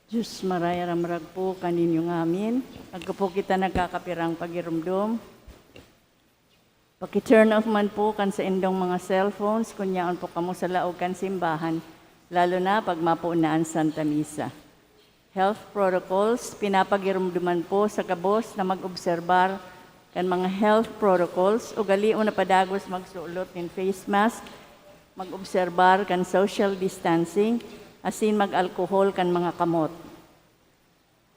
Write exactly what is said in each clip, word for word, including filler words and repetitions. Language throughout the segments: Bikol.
Diyos, maray a ramrag po kaninyo ngamin. Agka po kita nagkakapirang pagiromdom, paki-turn off man po kan saindong mga cellphones kun yaon po kamo sa laog kan simbahan, lalo na pag mapoon na an Santa Misa. Health protocols, pinapagiromdoman po sa gabos na mag-obserbar kan mga health protocols, ugalion na padagos magsulot nin face mask, mag-obserbar kan social distancing, asin mag-alkohol kan mga kamot.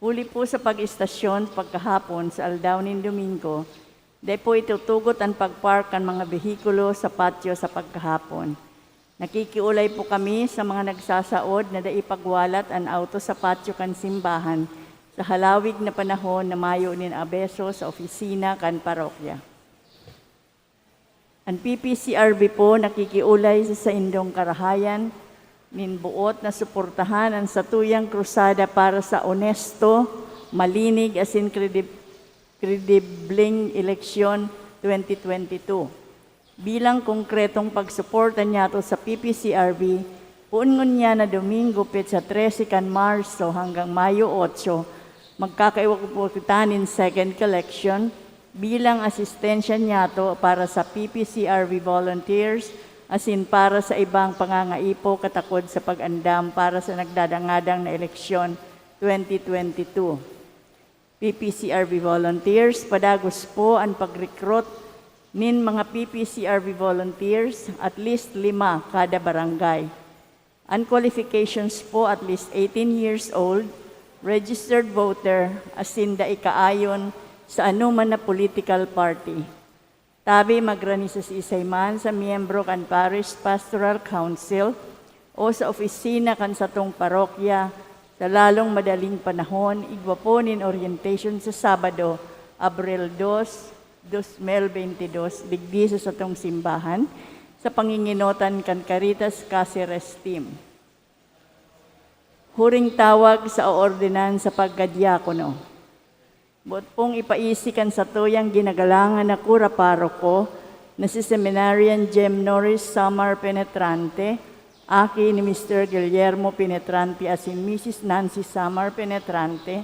Huli po sa pag-estasyon pagkahapon sa aldaw nin Domingo, dai po itutugot an pag-park kan mga behikulo sa patyo sa pagkahapon. Nakikiolay po kami sa mga nagsasaod na dai pagwalat an auto sa patyo kan simbahan sa halawig na panahon na mayo nin abiso sa opisina kan parokya. An P P C R B po nakikiolay sa saindong karahayan nin boot na suportahan an satuyang krusada para sa onesto, malinig asin kredib-, kredibleng eleksyon twenty twenty-two. Bilang konkretong pagsuporta niyato sa P P C R B, poon ngunyan na Domingo, petsa trese kan Marso hanggang Mayo otso, magkakaiwa po kita nin second collection bilang asistensya niyato para sa P P C R B volunteers asin para sa ibang pangangaipo katakod sa pag-andam para sa nagdadangadang na eleksyon twenty twenty-two. P P C R B volunteers, padagos po an pag-recruit nin mga P P C R B volunteers, at least lima kada barangay. An qualifications po, at least eighteen years old, registered voter, asin dai kaayon sa anoman na political party. Tabi magranisa siisay man sa miyembro kan Parish Pastoral Council o sa opisina kan satong parokya sa lalong madaling panahon, igwa po nin orientation sa Sabado, Abril dos, dos mil bente dos, digdi sa satong simbahan, sa pangingenotan kan Caritas Caceres Team. Huring tawag sa oordinan sa pagkadiakono. Boot pong ipaisi kan satuyang ginagalangan na kura paroko na si Seminarian Jem Norris Samar Penetrante, aki ni Mister Guillermo Penetrante asin Misis Nancy Samar Penetrante,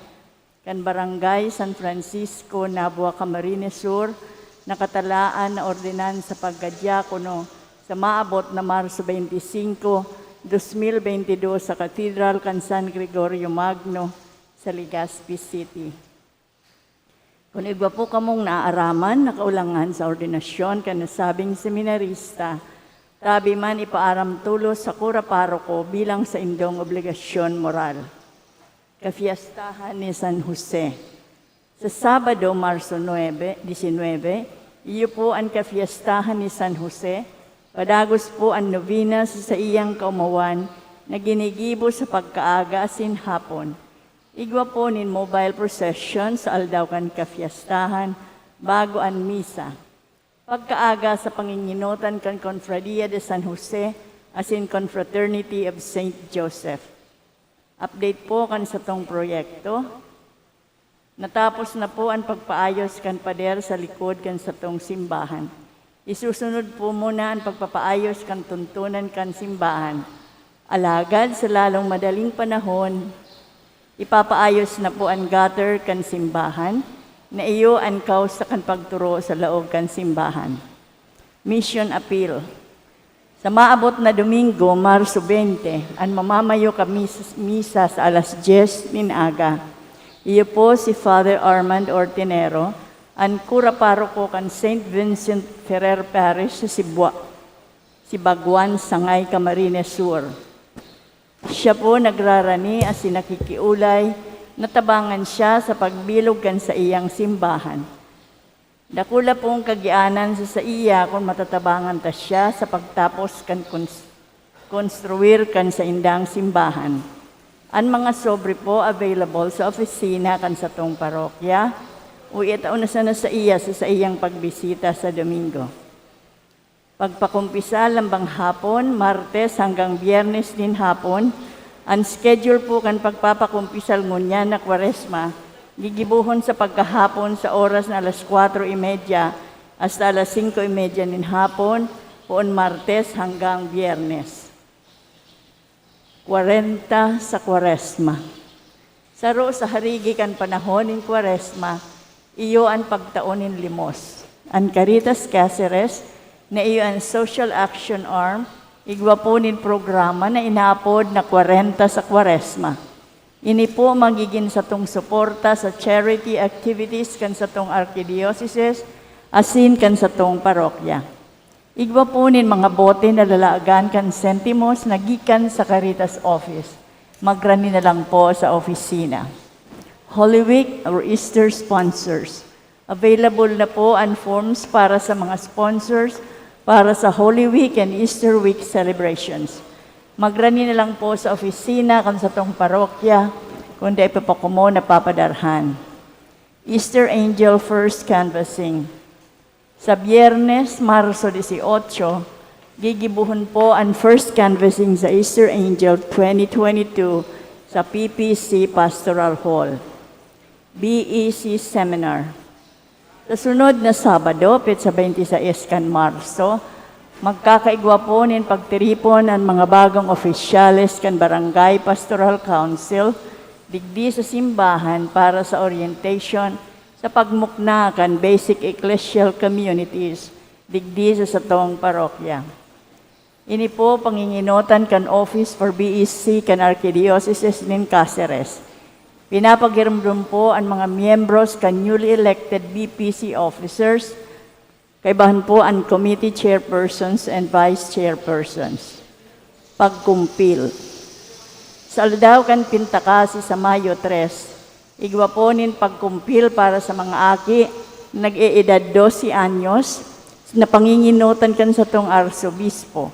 kan Barangay San Francisco, Nabua, Camarines Sur, nakatalaan na ordenan sa pagkadiakono sa maabot na Marso twenty-five, twenty twenty-two sa Katedral kan San Gregorio Magno sa Legazpi City. Kun igwa po kamong naaaraman na kaulangan sa ordinasyon kan nasabing seminarista, tabi man ipaaram tolos sa kura paroko bilang saindong obligasyon moral. Kafiestahan ni San Jose. Sa Sabado, Marso nuebe, disinwebe, iyo po an kafiestahan ni San Jose. Padagos po an nobena sa saiyang kaomawan na ginigibo sa pagkaaga asin hapon. Igwa po nin mobile procession sa aldaw kan kafiestahan bago an misa. Pagkaaga sa panginginotan kan Cofradia de San Jose asin Confraternity of Saint Joseph. Update po kan satong proyekto. Natapos na po an pagpaayos kan pader sa likod kan satong simbahan. Isusunod po muna an pagpapaayos kan tuntunan kan simbahan. Alagad sa lalong madaling panahon, ipapaayos na po an gutter kan simbahan, na iyo an kausa kan pagturo sa laog kan simbahan. Mission Appeal. Sa maabot na Domingo, Marso twenty, an mamamayo kan mis-, misa sa alas dyes nin aga. Iyo po si Father Armand Ortinero, an kura paroko kan Saint Vincent Ferrer Parish sa Sibua-, Sibaguan, Sangay, Camarines Sur. Siya po nagrarani asin nakikiolay na tabangan siya sa pagbilog kan saiyang simbahan. Dakula pong kagianan sa saiya kun matatabangan ta siya sa pagtapos kan kons-, konstruir kan saindang simbahan. An mga sobre po available sa opisina kan satong parokya o itao na sana saiya sa saiyang pagbisita sa Domingo. Pagpakumpisal lambang hapon, Martes hanggang Biyernes nin hapon, an schedule po kan pagpapakumpisal ngunyan na Kwaresma, gigibohon sa pagkahapon sa oras na alas kwatro y media hasta alas singko y media nin hapon, poon Martes hanggang Biyernes. Kwarenta sa Kwaresma. Saro sa harigi kan panahon nin Kwaresma, iyo an pagtao nin limos. An Caritas Caceres, na iyo an social action arm, igwa po nin programa na inaapod na Kwarenta sa Kwaresma. Ini po magigin satong suporta sa charity activities kan satong arkidiyosesis asin kan satong parokya. Igwa po nin mga bote na lalagan kan sentimos na gikan sa Caritas Office. Magrani na lang po sa opisina. Holy Week or Easter sponsors. Available na po an forms para sa mga sponsors para sa Holy Week and Easter Week celebrations. Magrani na lang po sa opisina kan satong parokya, kundi ipapakomo na papadarhan. Easter Angel First Canvassing. Sa Biyernes, Marso dieciocho, gigibohon po an first canvassing sa Easter Angel twenty twenty-two sa P P C Pastoral Hall, B E C Seminar. Sa sunod na Sabado, petsa twenty-sais kan Marso, magkakaigwa po nin pagtiripon an mga bagong opisyales kan Barangay Pastoral Council digdi sa simbahan para sa orientation sa pagmukna kan basic ecclesial communities digdi sa satong parokya. Ini po panginginotan kan Office for B E C kan Arkidiyosesis nin Caceres. Pinapagiromdom po an mga miyembros kan newly elected B P C officers, kaibahan po an committee chairpersons and vice chairpersons. Pagkumpil. Sa aldaw kan Pintakasi sa Mayo tres, igwa po nin pagkumpil para sa mga aki na nag-eedad dose anyos na panginginotan kan satong arsobispo.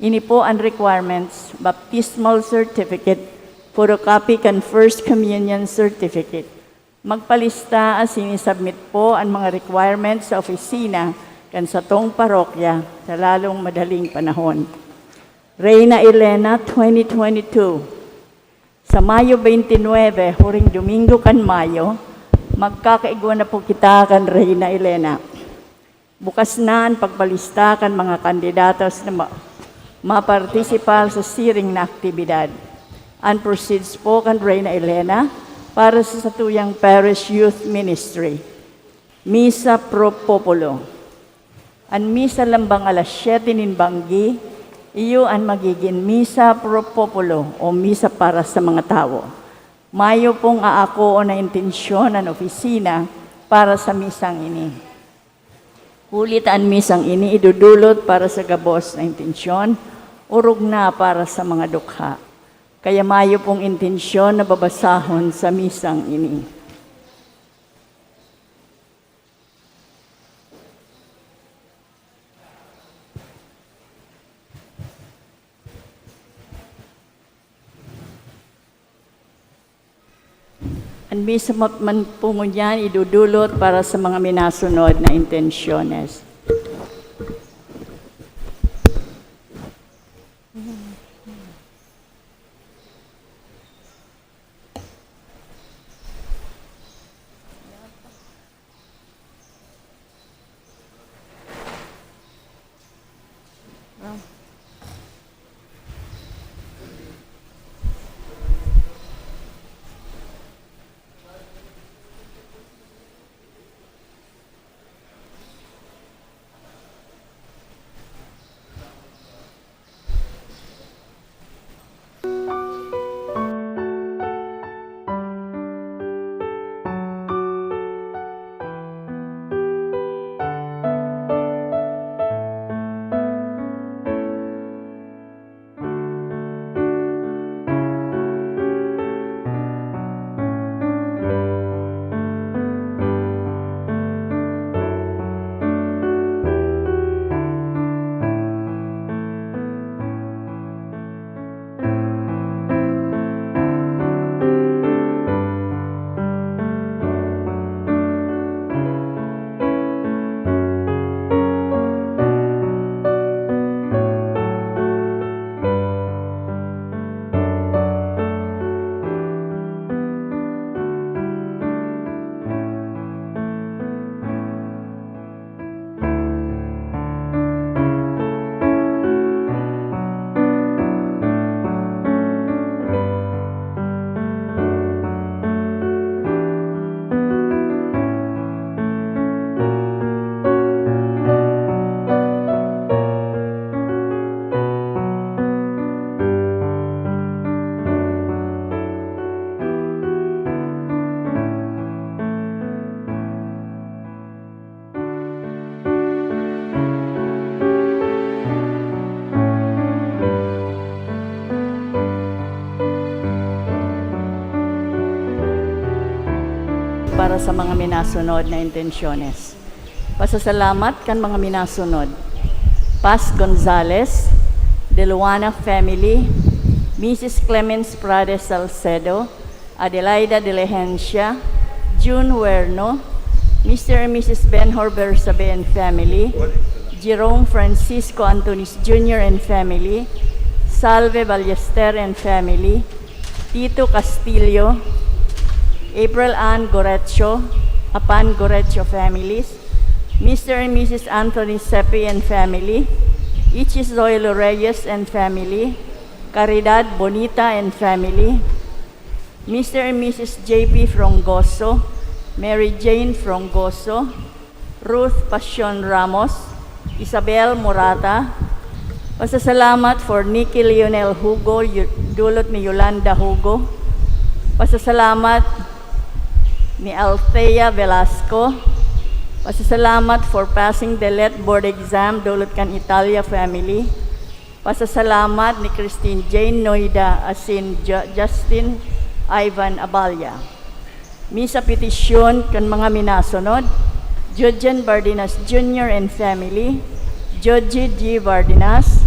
Ini po an requirements: baptismal certificate, photocopy kan First Communion certificate. Magpalista asin i-submit po an mga requirements sa opisina kan satong parokya sa lalong madaling panahon. Reina Elena twenty twenty-two. Sa Mayo twenty-nine, huring Domingo kan Mayo, magkakaigwa na po kita kan Reina Elena. Bukas na an pagpalista kan mga kandidatos na ma-, mapartisipar sa siring na aktibidad. An proceeds po kan Reyna Elena para sa satuyang Parish Youth Ministry. Misa pro populo. An misa lambang alas siyete nin banggi, iyo an magigin misa pro populo o misa para sa mga tawo. Mayo pong aakoon na intensyon an opisina para sa misang ini. Huli ta an misang ini idudulot para sa gabos na intensyon, orog na para sa mga dukha. Kaya mayo pong intensyon na babasahon sa misang ini. An misa man po ngunyan idudulot para sa mga minasunod na intensyones. Para sa mga minasunod na intensyones. Pasasalamat kan mga minasunod: Paz Gonzalez, De Luana family, Missus Clemens Prades Salcedo, Adelaida Diligencia, June Huerno, Mister and Missus Benhur Bersabe and family, Jerome Francisco Antunes Junior and family, Salve Ballester and family, Tito Castillo, April Ann Gorecho, Apan Gorecho families, Mister and Missus Anthony Sepi and family, Ichi Zoilo Reyes and family, Caridad Bonita and family, Mister and Missus J P Frongoso, Mary Jane Frongoso, Ruth Pasion Ramos, Isabel Morata. Pasasalamat for Nicky Lionel Hugo, Yu-, dulot ni Yolanda Hugo. Pasasalamat ni Althea Velasco. Pasasalamat for passing the let board exam, dulot kan Italia family. Pasasalamat ni Christine Jane Noida asin Ju-, Justin Ivan Aballa. Misa petisyon kan mga minasunod: Judgen Bardenas Junior and family, Judgy G Bardenas,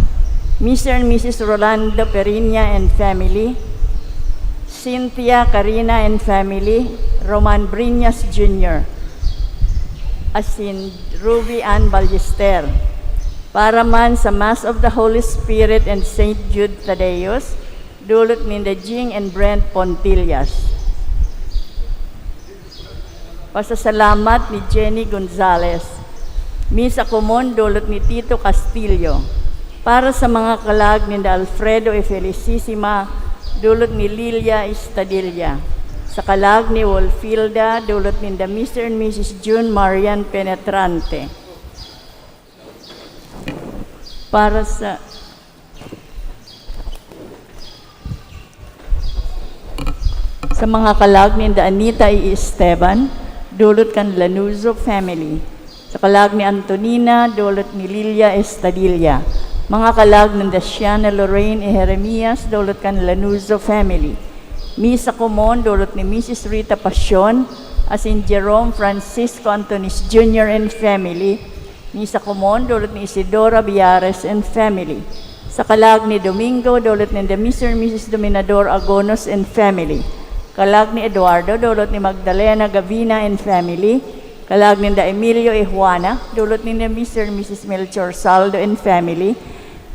Mister and Missus Rolando Periña and family, Cynthia Carina and family, Roman Briñas Junior, asin Ruby Ann Ballester. Para man sa Mass of the Holy Spirit and Saint Jude Thaddeus, dulot ninda Jing and Brent Pontillas. Pasasalamat ni Jenny Gonzalez. Misa komon, dulot ni Tito Castillo. Para sa mga kalag ninda Alfredo y Felicissima, dulot ni Lilia Estadilla. Sa kalag ni Wolfilda, dulot ninda Mister and Missus June Marian Penetrante. Para sa Sa mga kalag ninda Anita y Esteban, dulot kan Lanuzo family. Sa kalag ni Antonina, dulot ni Lilia Estadilla. Mga kalag ninda Shiana Lorraine y Jeremias, dulot kan Lanuzo family. Misa komon, dulot ni Missus Rita Pasion, asin Jerome Francisco Antonis Junior and family. Misa komon, dulot ni Isidora Biares and family. Sa kalag ni Domingo, dulot ninda Mister and Missus Dominador Agonos and family. Kalag ni Eduardo, dulot ni Magdalena Gavina and family. Kalag ninda Emilio y Juana, dulot ninda Mister and Missus Melchor Saldo and family.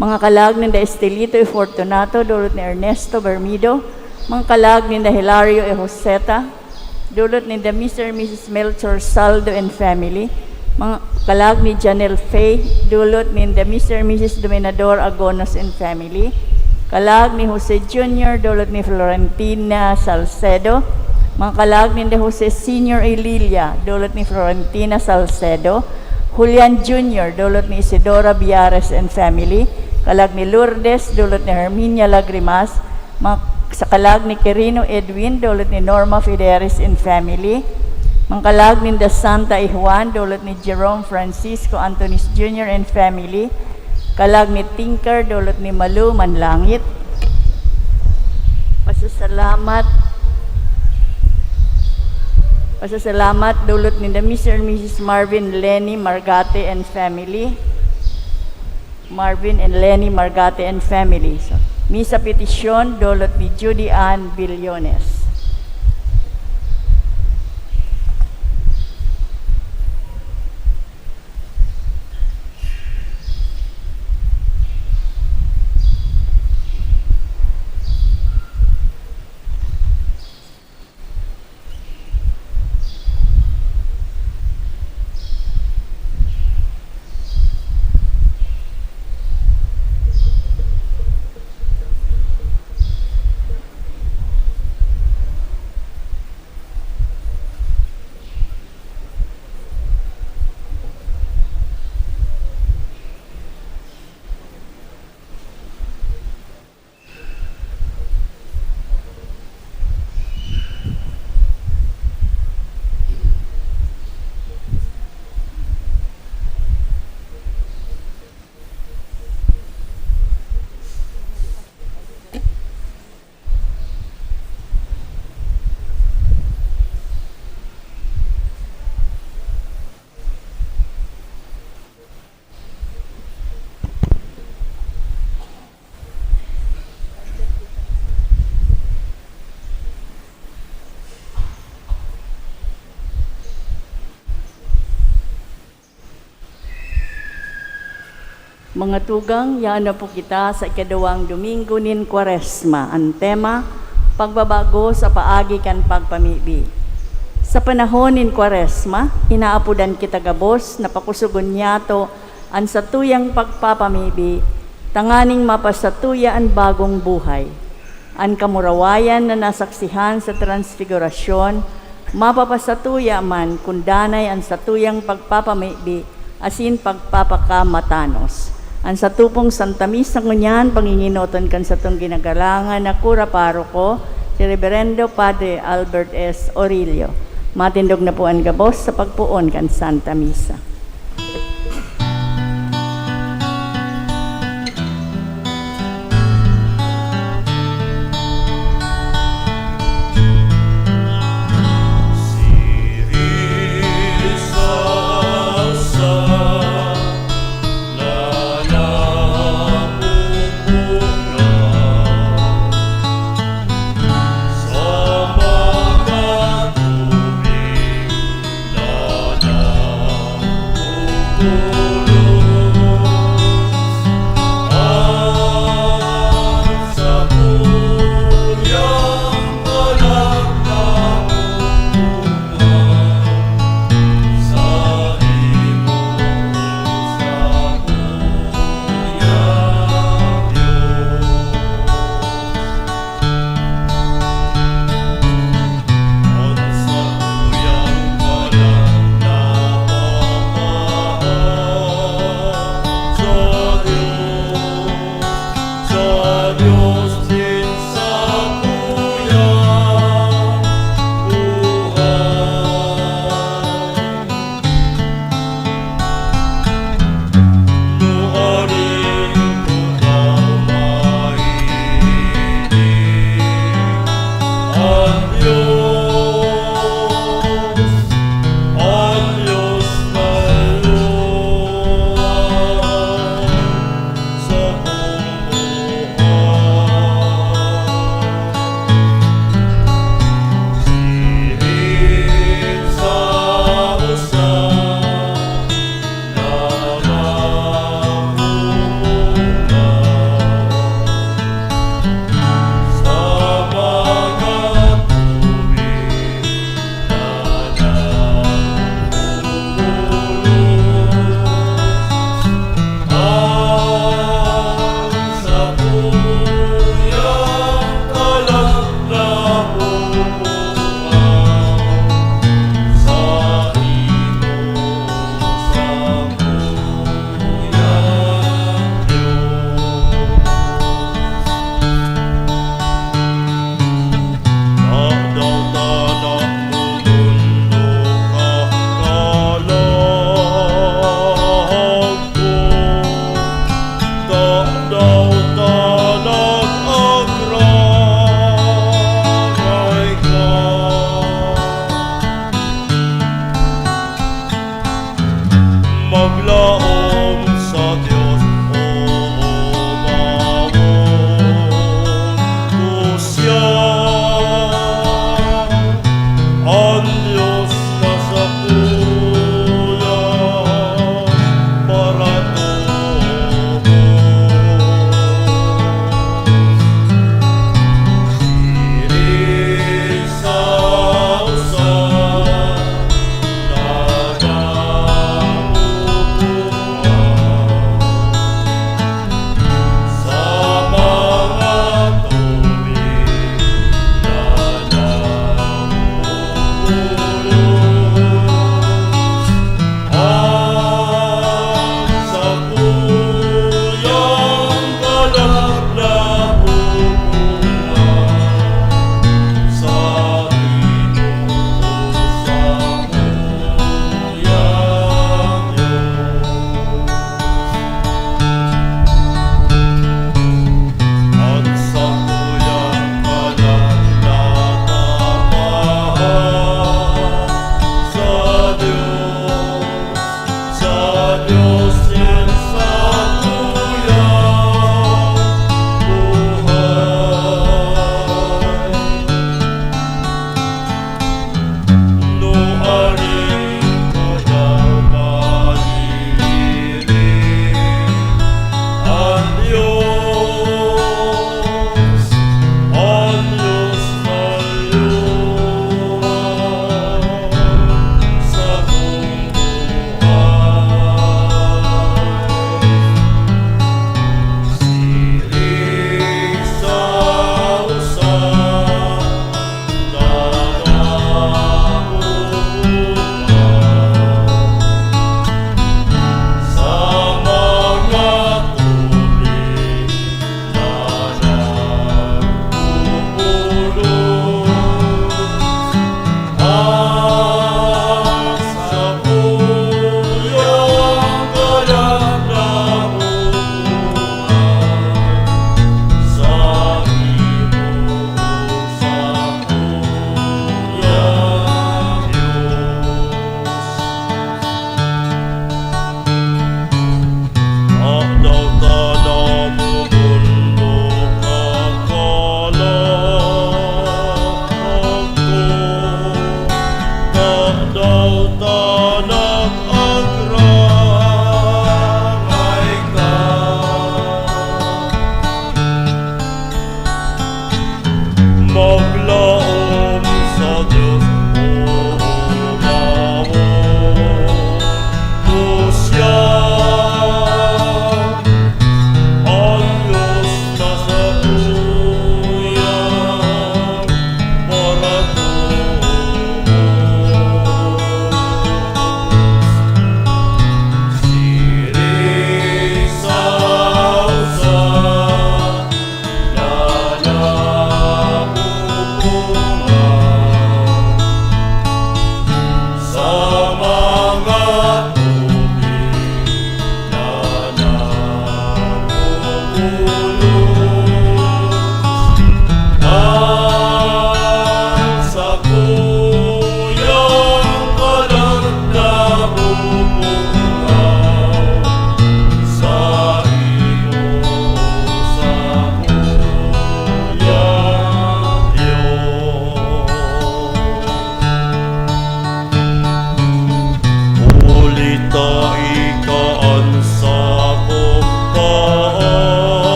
Mga kalag ninda Estelito y Fortunato, dulot ni Ernesto Bermido. Mga kalag ninda Hilario y Joseta, dulot ninda Mister and Missus Melchor Saldo and family. Mga kalag ni Janelle Faye, dulot ninda Mister and Missus Dominador Agonos and family. Kalag ni Jose Junior, dulot ni Florentina Salcedo. Mga kalag ninda Jose Senior y Lilia, dulot ni Florentina Salcedo. Julian Junior, dulot ni Isidora Biares and family. Kalag ni Lourdes, dulot ni Herminia Lagrimas. Ma-, sa kalag ni Quirino Edwin, dulot ni Norma Fideris and family. Mga kalag ninda Santa y Juan, dulot ni Jerome Francisco Antonis Junior and family. Kalag ni Tinker, dulot ni Malu Manlangit. Pasasalamat. Pasasalamat, dulot ninda Mister and Missus Marvin Lenny Margate and family. Marvin and Lenny Margate and family. So, misa petisyon, dulot ni Judy Ann Billones. Mga tugang, yaon na po kita sa ikaduwang Domingo nin Kwaresma. An tema, pagbabago sa paagi kan pagpamibi. Sa panahon nin Kwaresma, inaapodan kita gabos na pakusogon niyato an satuyang pagpapamibi, tanganing mapasatuya an bagong buhay. An kamurawayan na nasaksihan sa Transfigurasyon, mapapasatuya man kun danay an satuyang pagpapamibi asin pagpapakamatanos. An sato pong Santa Misa ngunyan, pangingenoton kan satong ginagalangan na kura paroko, si Reberendo Padre Albert S. Orillo. Matindog na po an gabos sa pagpoon kan Santa Misa.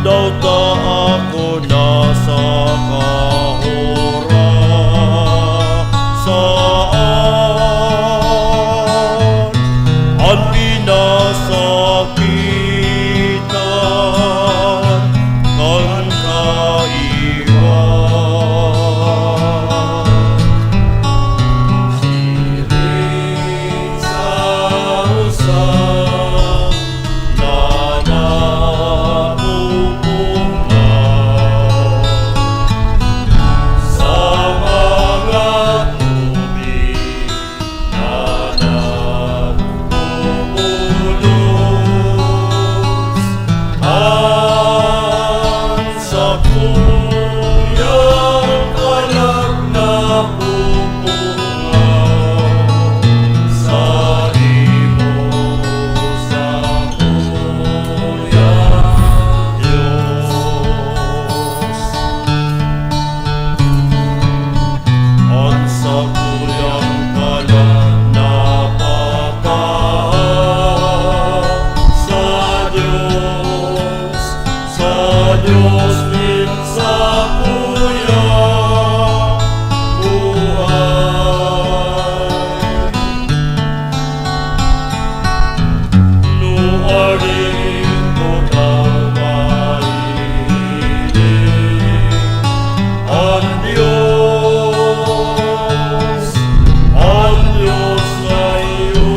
Daw ta ako nasa kahorasaan, an pinasakitan kan kaiwang. Siring sa usa na napupungaw sa mga tubig na nagbubulos. An sakuyang kalag napupungaw sa imo, sakuyang Dios. An sakuyang kalag napakahaw sa Dios, sa Dios nin sakuyang buhay. Nuarin ko na mahiling an Dios, an Dios na iyo,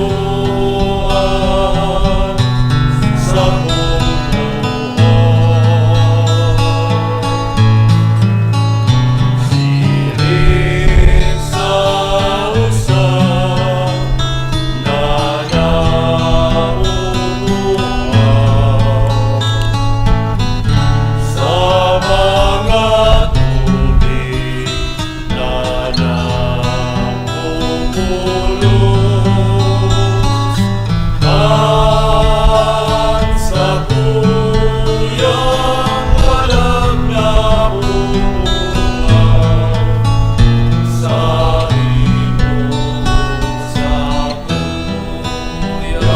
an sakong buhay. Siring sa usa na napupungaw sa mga tubig na nagbubulos, an sakuyang kalag napupungaw sa imo, sakuyang Dios.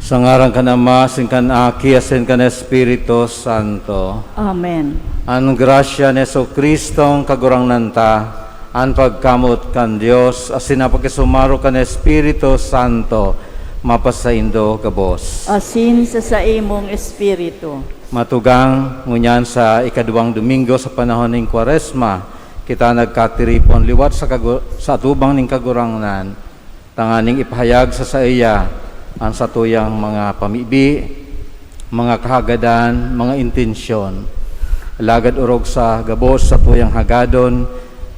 Sa ngaran kan Ama, asin kan Aki, asin kan Espiritu Santo. Amen. An grasya ni Jesu-Cristong Kagurangnan ta, an pagkamot kan Dios, asin an pakisumaro kan Espiritu Santo, mapasaindo gabos. Asin sa saimong espiritu. Matugang, ngunyan sa ikaduwang Domingo sa panahon nin Kwaresma, kita nagkatiripon liwat sa kagu-, sa atubang nin Kagurangnan, tanganing ipahayag sa saiya an satuyang mga pamibi, mga kahagadan, mga intensyon. Alagad orog sa gabos, satuyang hagadon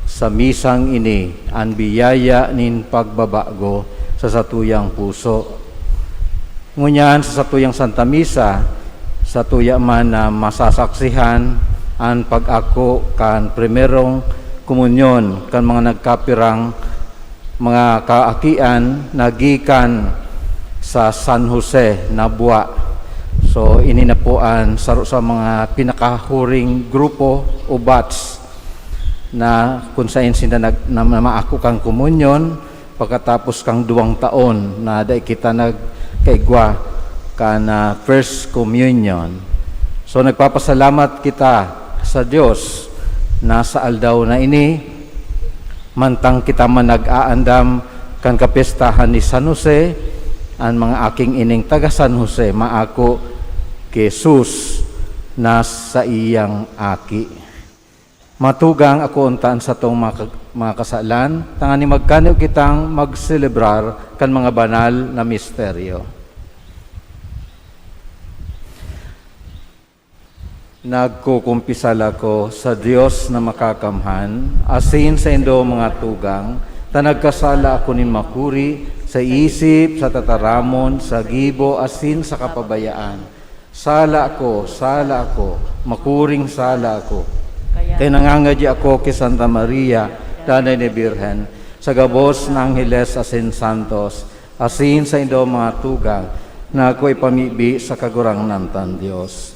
sa misang ini an biyaya nin pagbabago sa satuyang puso. Ngunyan, sa satuyang Santa Misa, satuya man na masasaksihan an pag-ako kan primerong komunyon kan mga nagkapirang mga kaakian na gikan sa San Jose, Nabua. So, ini na po an saro sa mga pinakahuring grupo o batch na kun saen sinda nag-, na, na maako kan komunyon pagkatapos kan duwang taon na dai kita nagkaigwa kan, ah, First Communion. So, nagpapasalamat kita sa Dios na sa aldaw na ini, mantang kita man nag-aandam kan kapyestahan ni San Jose, an mga aking ining taga San Jose maako ki Jesus na saiyang aki. Matugang, akoon ta an satong mga ka-, mga kasalan, tanganing magkaniyo kitang magselebrar kan mga banal na misteryo. Nagkukumpisal ako sa Dios na Makakamhan, asin saindo, mga tugang, ta nagkasala ako nin makuri sa isip, sa tataramon, sa gibo, asin sa kapabayaan. Sala ako, sala ako, makuring sala ako. Kaya nangangadya ako ki Santa Maria, Danay na Birhen, sa gabos na angheles asin santos, asin saindo, mga tugang, na ako ipamibi sa Kagurangnan tang Dios.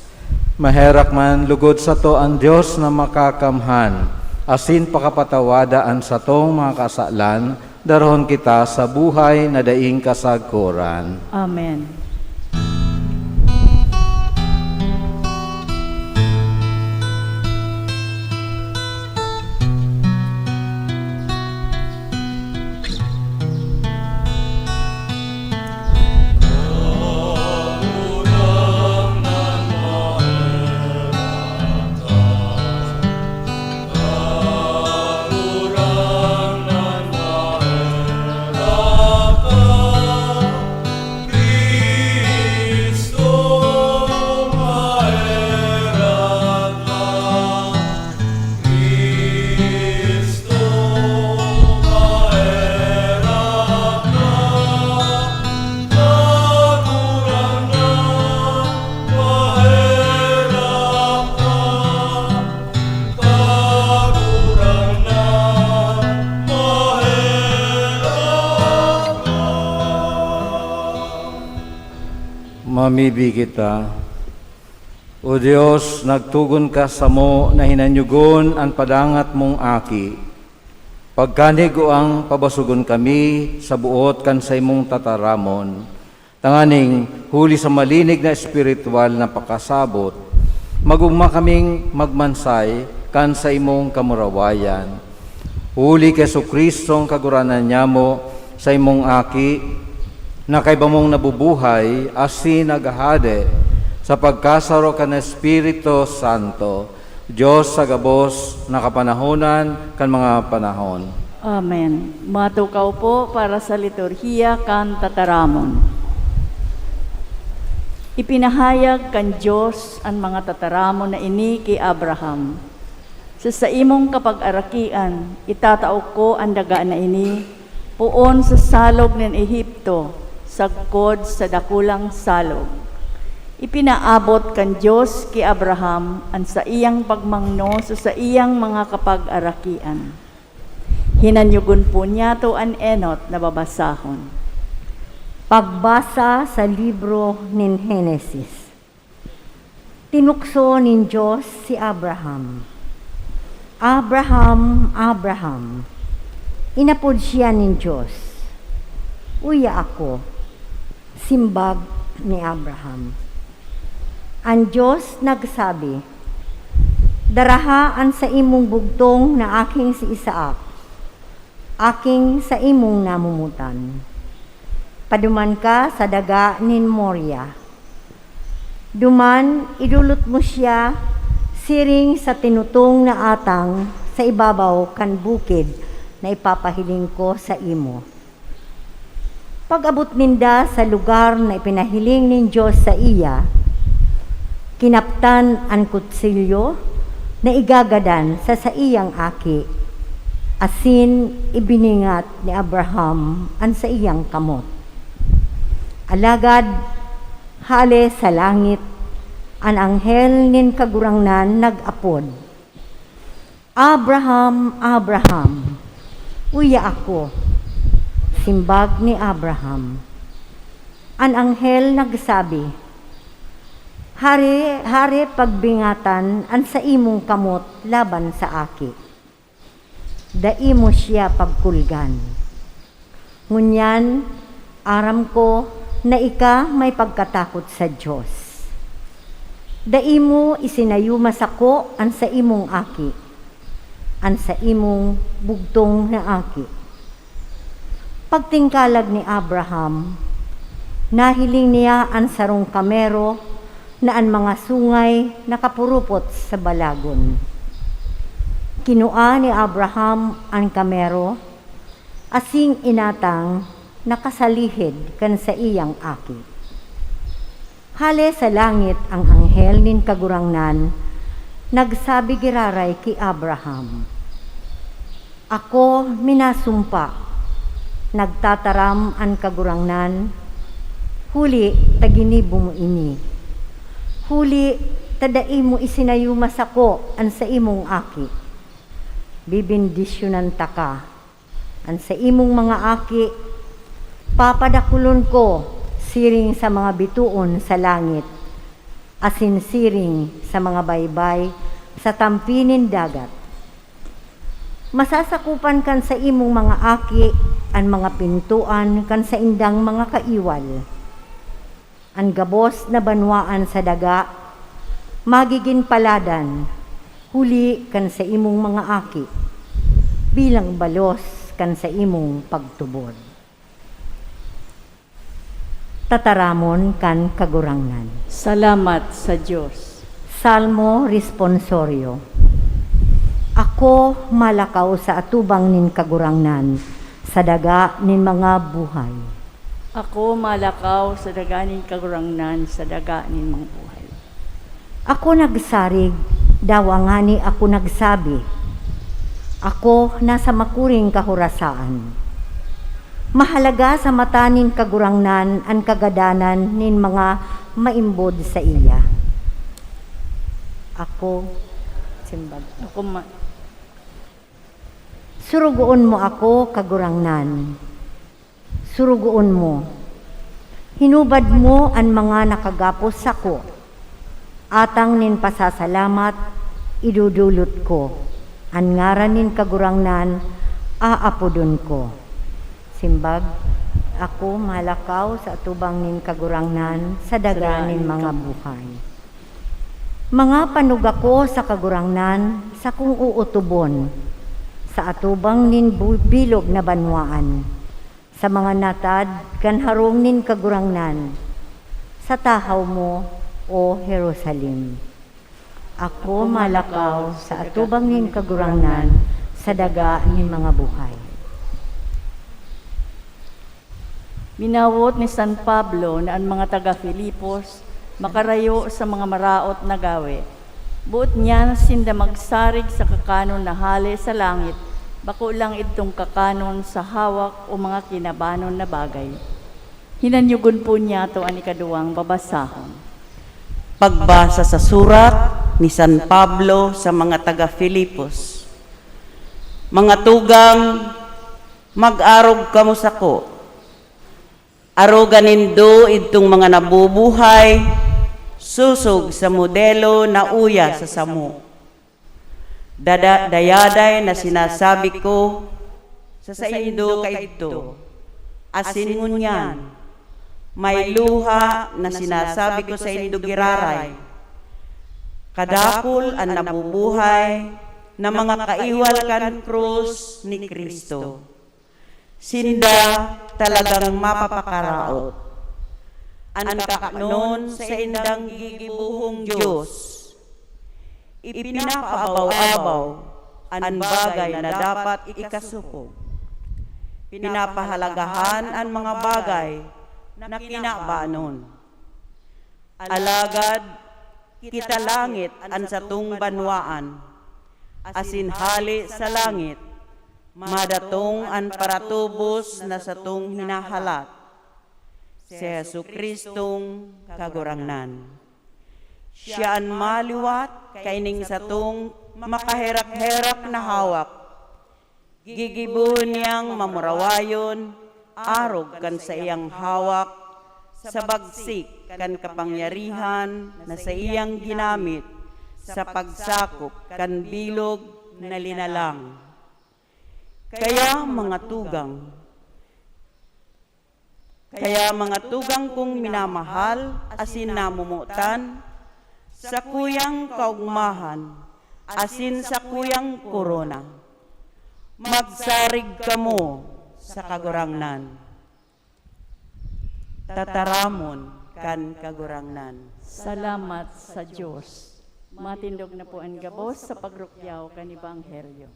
Maherak man lugod sato an Dios na Makakamhan, asin pakapatawada an satong mga kasalan, darahon kita sa buhay na daing kasagkoran. Amen. Mamibi kita. O Dios, nagtugon ka samo na hinanyugon an padangat mong Aki. Pagkanigoang pabasogon kami sa boot kan saimong tataramon, tanganing huli sa malinig na espiritual na pakasabot, mag-ogma kaming magmansay kan saimong kamurawayan. Huli ki Jesu-Cristo an Kagurangnan nyamo, saimong Aki, na kaiba mong nabubuhay asin naghahade sa pagkasaro kan Espiritu Santo, Dios sa gabos na kapanahonan kan mga panahon. Amen. Matukaw po para sa liturhiya kan tataramon. Ipinahayag kan Dios an mga tataramon na ini ki Abraham. Sa saimong kapag-arakian, itatao ko an daga na ini poon sa salog nin Egipto, sagkod sa dakulang salog. Ipinaabot kan Dios ki Abraham an saiyang pagmangno sa saiyang mga kapag-arakian. Hinanyogon po niyato an enot na babasahon. Pagbasa sa libro nin Henesis. Tinukso nin Dios si Abraham. "Abraham, Abraham!" Inapod siya nin Dios. "Uya ako," simbag ni Abraham. An Dios nagsabi, "Daraha an saimong bugtong na aking si Isaac, aking saimong namomotan. Paduman ka sa daga nin Moria. Duman, idolot mo siya siring sa tinutong na atang sa ibabaw kan bukid na ipapahiling ko saimo." Pag-abot ninda sa lugar na ipinahiling nin Dios saiya, kinaptan an kutsilyo na igagadan sa saiyang aki, asin ibiningat ni Abraham an saiyang kamot. Alagad, hale sa langit, an anghel nin Kagurangnan nag-apod, "Abraham, Abraham!" "Uya ako," simbag ni Abraham. An anghel nagsabi, "Hare, hare pagbingatan an saimong kamot laban sa aki. Dai mo siya pagkulgan. Ngunyan, aram ko na ika may pagkatakot sa Dios. Dai mo isinayuma sako an saimong aki, an saimong bugtong na aki." Pagtingkalag ni Abraham, nahiling niya an sarong kamero na an mga sungay nakapurupot sa balagon. Kinua ni Abraham an kamero asin inatang na kasalihid kan saiyang aki. Hale sa langit an anghel nin Kagurangnan nagsabi giraray ki Abraham, "Ako minasumpa, nagtataram an Kagurangnan, huli ta ginibo mo ini. Huli ta dai mo isinayuma sako an saimong aki. Bebendisyonan taka. An saimong mga aki, papadakulon ko siring sa mga bitoon sa langit, asin siring sa mga baybay sa tampi nin dagat. Masasakopan kan saimong mga aki an mga pintoan kan saindang mga kaiwal. An gabos na banwaan sa daga magigin paladan huli kan saimong mga aki, bilang balos kan saimong pagtubod." Tataramon kan Kagurangnan. Salamat sa Dios. Salmo Responsorio. Ako malakaw sa atubang nin Kagurangnan, sa daga nin mga buhay. Ako malakaw sa daga nin Kagurangnan, sa daga nin mga buhay. Ako nagsarig, dawa ngani ako nagsabi, "Ako nasa makuring kahorasaan." Mahalaga sa mata nin Kagurangnan an kagadanan nin mga maimbod saiya. Ako, simbag. Ako ma- Surugoon mo ako, Kagurangnan. Surugoon mo. Hinubad mo an mga nakagapos sako. Atang nin pasasalamat, idodolot ko an ngaran nin Kagurangnan, aapodon ko. Simbag, ako malakaw sa atubang nin Kagurangnan sa daga nin mga buhay. Mga panuga ko sa Kagurangnan, sakong ootobon sa atubang nin bu-, bilog na banwaan, sa mga natad kan harong nin Kagurangnan, sa tahaw mo, O Jerusalem. Ako malakaw sa atubang nin Kagurangnan sa daga nin mga buhay. Minawot ni San Pablo na an mga taga Filipos makarayo sa mga maraot na gawe. Boot niya na sinda magsarig sa kakanon na hale sa langit, bako lang idtong kakanon sa hawak o mga kinabanon na bagay. Hinanyogon po niyato an ikaduwang babasahon. Pagbasa sa surat ni San Pablo sa mga taga Filipos. Mga tugang, mag-arog kamo sako. Aroga nindo idtong mga nabubuhay sosog sa modelo na uya sa samo. Dada-, dayaday na sinasabi ko sa saindo kaidto, asin ngunyan, may luha na sinasabi ko saindo giraray, kadakul an nabubuhay na mga kaiwal kan krus ni Cristo. Sinda talagang mapapakaraot. An kakanon saindang gigibohong Dios, ipinapaabaw-abaw an bagay na dapat ikasopog. Pinapahalagahan an mga bagay na kinabanon. Alagad kita langit an satong banwaan, asin hale sa langit madatong an paratubos na satong hinahalat, si Jesu-Cristong Kagurangnan. Siya an maliwat kaining satong makaherak-herak na hawak. Gigibohon niyang mamurawayon, arog kan saiyang hawak, sa bagsik kan kapangyarihan na saiyang ginamit sa pagsakop kan bilog na linalang. Kaya, mga tugang, kaya, mga tugang kong minamahal asin namomotan, sakuyang kaogmahan asin sakuyang korona, magsarig kamo sa Kagurangnan. Tataramon kan Kagurangnan. Salamat sa Dios. Matindog na po an gabos sa pagrukyaw kan Ebanghelyo.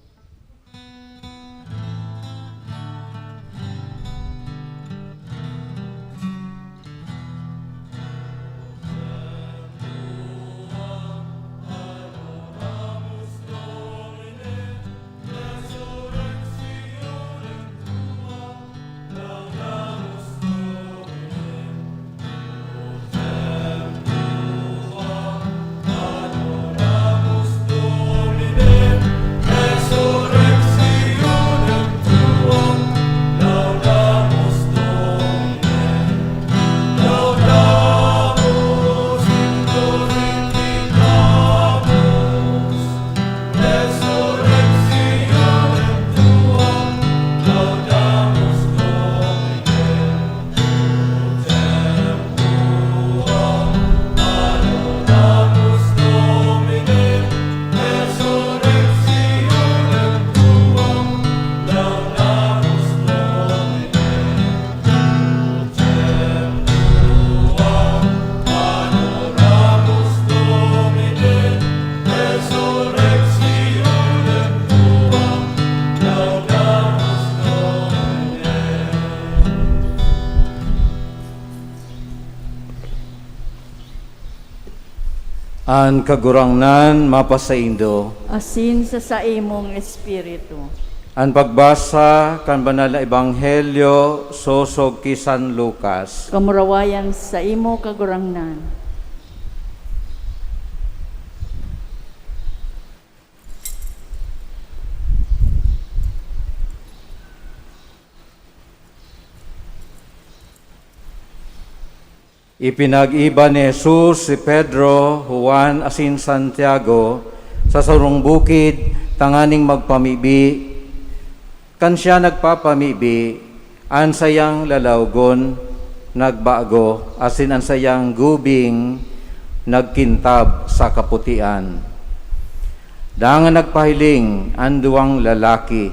An Kagurangnan mapasaindo. Asin sa saimong espiritu. An pagbasa kan Banal na Ebanghelyo sosog ki San Lucas. Kamurawayan sa imo, Kagurangnan. Ipinag-iba ni Jesus si Pedro, Juan, asin Santiago sa sarong bukid tanganing magpamibi. Kan siya nagpapamibi, an saiyang lalawgon nagbago, asin an saiyang gubing nagkintab sa kaputian. Dangan nagpahiling an duwang lalaki,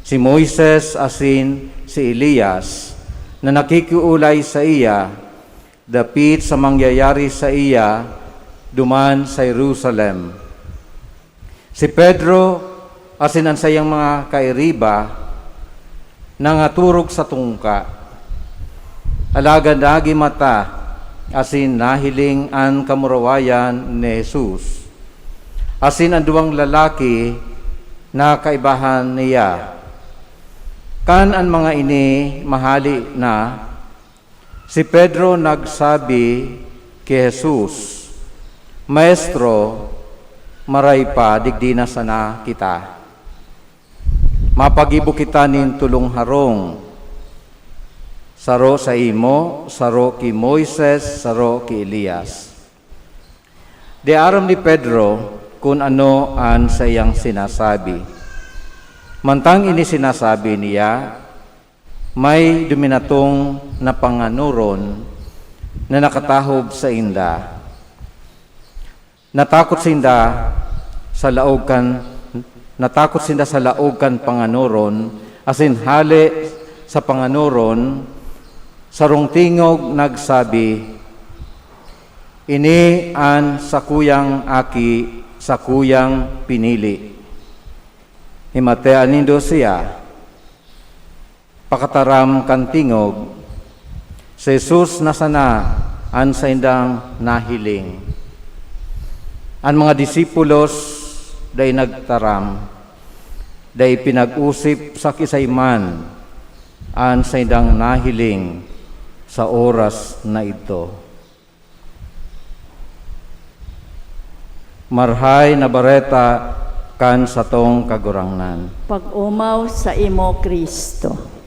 si Moises asin si Elias, na nakikiolay saiya dapit sa mangyayari saiya duman sa Jerusalem. Si Pedro asin an saiyang mga kairiba nangatorog sa tungka. Alagad nagimata asin nahiling an kamurawayan ni Jesus asin an duwang lalaki na kaibahan niya. Kan an mga ini mahale na, si Pedro nagsabi ki Jesus, "Maestro, maray pa digdi na sana kita. Mapagibo kita nin tolong harong, saro saimo, saro ki Moises, saro ki Elias." Di aram ni Pedro kun ano an saiyang sinasabi. Mantang ini sinasabi niya, may duminatong na panganoron na nakatahob sainda. Natakot sinda sa laog kan, natakot sinda sa laog kan panganoron, asin hale sa panganoron, sarong tingog nagsabi, "Ini an sakuyang aki, sakuyang pinili. Himatea nindo siya." Pakataram kan tingog, si Jesus na sana an saindang nahiling. An mga disipulos dai nagtaram, dai pinag-osip sa kisay man an saindang nahiling sa oras na idto. Marahay na Bareta kan satong Kagurangnan. Pag-omaw saimo, Cristo.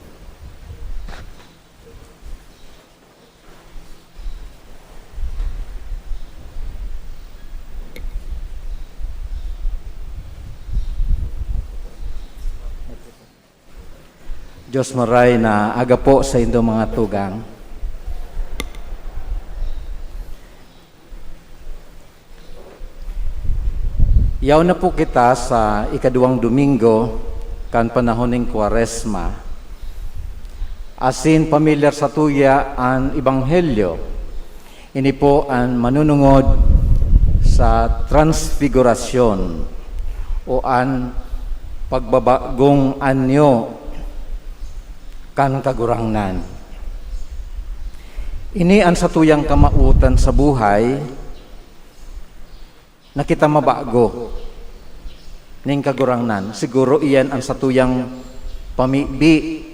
Diyos maray na aga po sa indo mga tugang. Yaon na po kita sa ikaduwang Domingo kan panahon nin Kwaresma. Asin pamilyar satuya an Ebanghelyo. Ini po an manunungod sa transfigurasyon o an pagbabagong anyo kan Kagurangnan. Ini an satuyang kamawotan sa buhay na kita mabago ning Kagurangnan. Siguro iyan an satuyang pamibi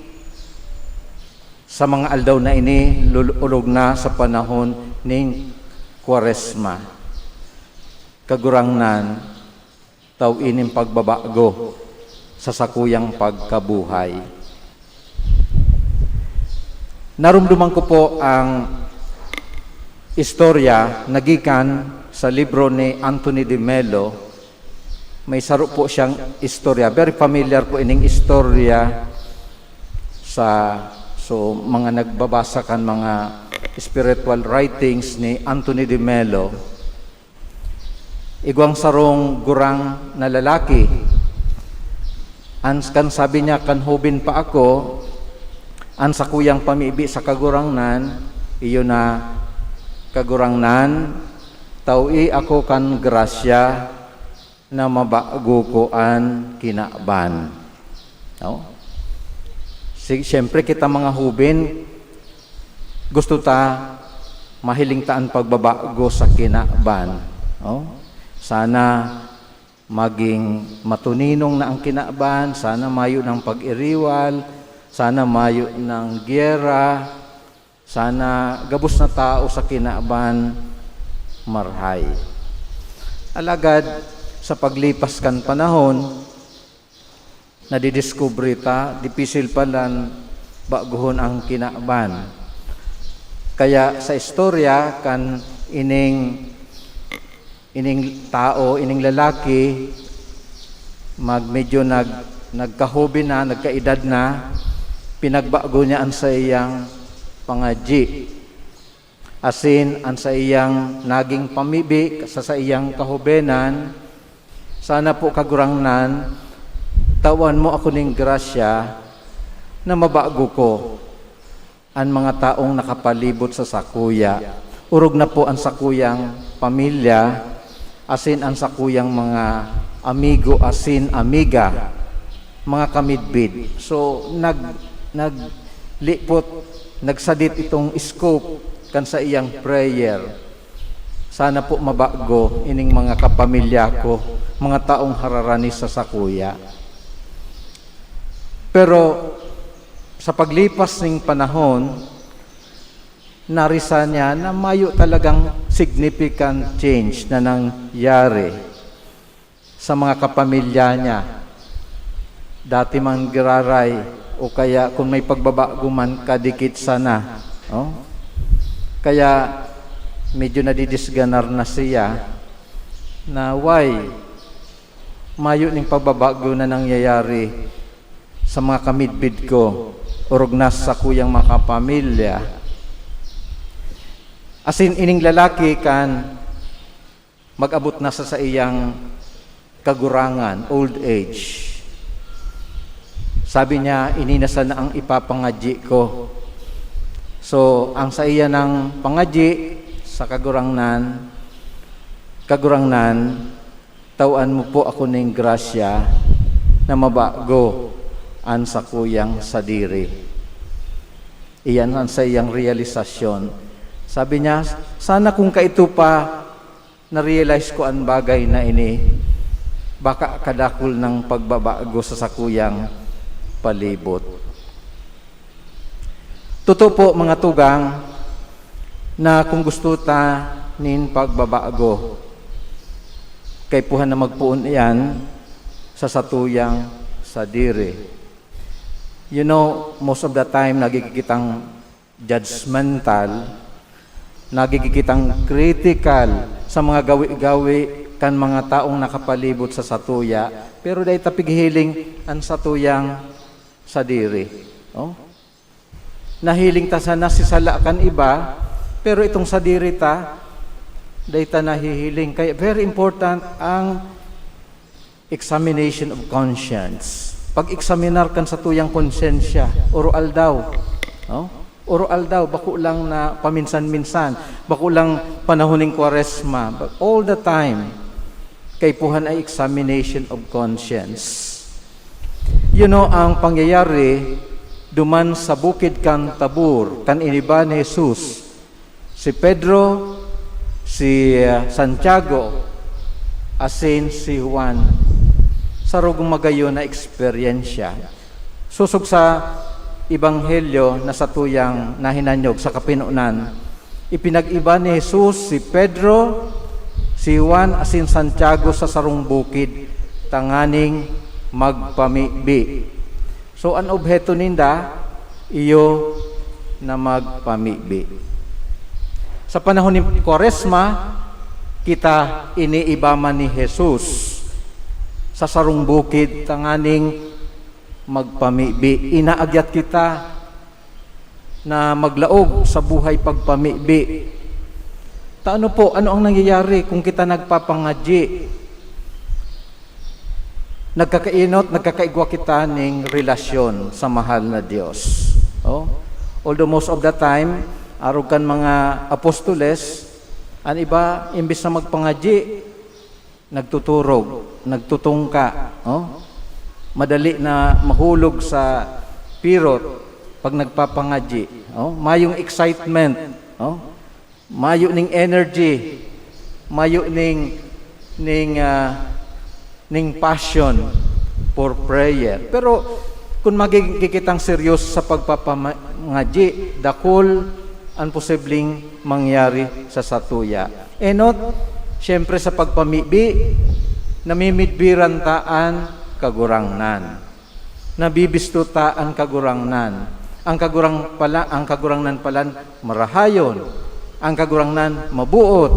sa mga aldaw na ini, lul-, olog na sa panahon ning Kwaresma. Kagurangnan, taw ining pagbabago sa sakuyang pagkabuhay. Narumduman ko po ang istorya na gikan sa libro ni Anthony de Mello. May saro po siyang istorya. Very familiar po ining istorya sa, so, mga nagbabasa kan mga spiritual writings ni Anthony de Mello. Igwang sarong gurang na lalaki. An, kan sabi niya, "Kan hoben pa ako, an sakuyang pamibi sa Kagurangnan, iyo na, 'Kagurangnan, tawi ako kan grasya na mabago ko an kinaban.'" No? Si-, siyempre, kita mga hoben, gusto ta mahiling ta an pagbabago sa kinaban, no? Sana magin matuninong na ang kinaban, sana mayo nang pag-iriwal, sana mayo nang giyera, sana gabos na tao sa kinaban, marahay. Alagad, sa paglipas kan panahon, nadidiskubre ta, dipisil palan baguhon ang kinaban. Kaya sa istorya kan ining, ining tao, ining lalaki, mag-, medyo nag-, nagkahoben na, nagkaedad na, pinagbago niya an saiyang pangadyi. Asin an saiyang naging pamibi sa saiyang kahobenan, "Sana po, Kagurangnan, tawan mo ako nin grasya na mabago ko an mga taong nakapalibot sa sakuya, orog na po an sakuyang pamilya, asin an sakuyang mga amigo asin amiga, mga kamidbid." So, nag-, naglipot, nagsadit itong scope kan saiyang prayer. "Sana po mabago ining mga kapamilya ko, mga taong hararani sa sakuya." Pero sa paglipas ning panahon, narisa niya na mayo talagang significant change na nangyari sa mga kapamilya niya. Dati mang giraray o kaya kung may pagbabago man, kadikit sana, oh. Kaya medyo nadidisganar na siya na why mayo ning pagbabago na nangyayari sa mga kamidbid ko, orog na sa sakuyang mga kapamilya. Asin ining lalaki kan mag-abot na sa saiyang kagurangan, old age. Sabi niya, "Ini na sana ang ipapangadyi ko." So, ang saiya nang pangadyi sa Kagurangnan, "Kagurangnan, tawan mo po ako ning grasya na mabago an sakuyang sadiri." Iyan ang saiyang realisasyon. Sabi niya, "Sana kung kaito pa na-realize ko an bagay na ini, baka kadakul nang pagbabago sa sakuyang palibot." Totoo po, mga tugang, na kung gusto ta nin pagbabago, kaipuhan na magpoon iyan sa satuyang sadiri. You know, most of the time, nagigikitang judgmental, nagigikitang critical sa mga gawi-gawi kan mga taong nakapalibot sa satuya, pero dai ta pighihiling an satuyang sadiri. Oh? Nahiling ta sana si sala kan iba, pero itong sadiri ta, dai ta nahihiling. Kaya very important ang examination of conscience. Pag-eksaminar kan satuyang konsyensya, oro-aldaw. No? Oro-aldaw, bako lang na paminsan-minsan, bako lang panahon ning Kwaresma, but all the time, kaipuhan ay examination of conscience. You know, ang pangyayari duman sa bukid kan Tabor, kan iniba ni Jesus, si Pedro, si, ah, Santiago, asin si Juan, sarong magayon na eksperyensya. Sosog sa Ebanghelyo na satuyang nahinanyog sa kapinonan, ipinag-iba ni Jesus si Pedro, si Juan, asin Santiago sa sarong bukid tanganing magpamibi. So, an obheto ninda, iyo na magpamibi. Sa panahon ni Kwaresma, kita iniiba man ni Jesus sa sarong bukid tanganing magpamibi. Inaagyat kita na maglaog sa buhay pagpamibi. Ta ano po, ano ang nangyayari kung kita nagpapangadyi? Nagkakainot, nagkakaigwa kita ning relasyon sa mahal na Dios. Oh? Although most of the time, arog kan mga apostoles, an iba, imbis na magpangadyi, nagtuturog, nagtutungka, oh? Madali na mahulog sa pirot pag nagpapangadyi, oh? Mayong excitement, oh? Mayo ning energy, mayo ning, ning, ah, ning passion for prayer. Pero kun magiging kitang seryoso sa pagpapamangadyi, dakul an posibleng mangyari sa satuya. Enot, siyempre sa pagpamibi, namimidbiran ta an Kagurangnan. Nabibisto ta an Kagurangnan. Ang kagurang pala, ang Kagurangnan palan marahayon, ang Kagurangnan mabuot,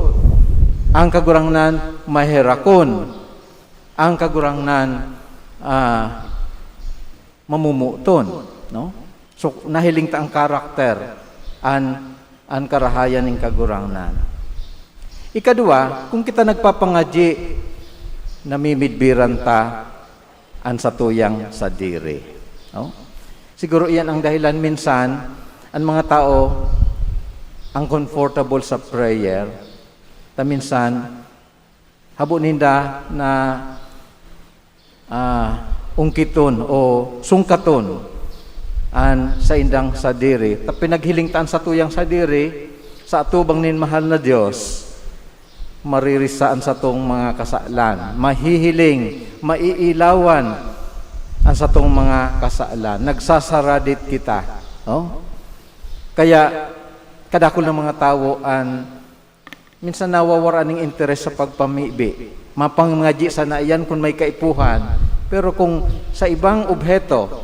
ang Kagurangnan maherakon, ang Kagurangnan, ah, mamumuton, no? So, nahiling ta an karakter, an, an karahayan nin Kagurangnan. Ikadua, kung kita nagpapangadyi, namimidbiran ta an satuyang sadiri, no? Siguro iyan ang dahilan minsan an mga tao uncomfortable sa prayer, ta minsan habo ninda na, ah, ungkiton o sungkaton an saindang sadiri. Ta pinaghiling ta an satuyang sadiri sa atubang nin mahal na Dios, maririsa an satong mga kasalan. Mahihiling, maiilawan an satong mga kasalan. Nagsasaradit kita, no? Kaya, kadakul na mga tawo an minsan nawawaran nin interes sa pagpamibi. Mapangadyi sana iyan kun may kaipuhan, pero kung sa ibang obheto,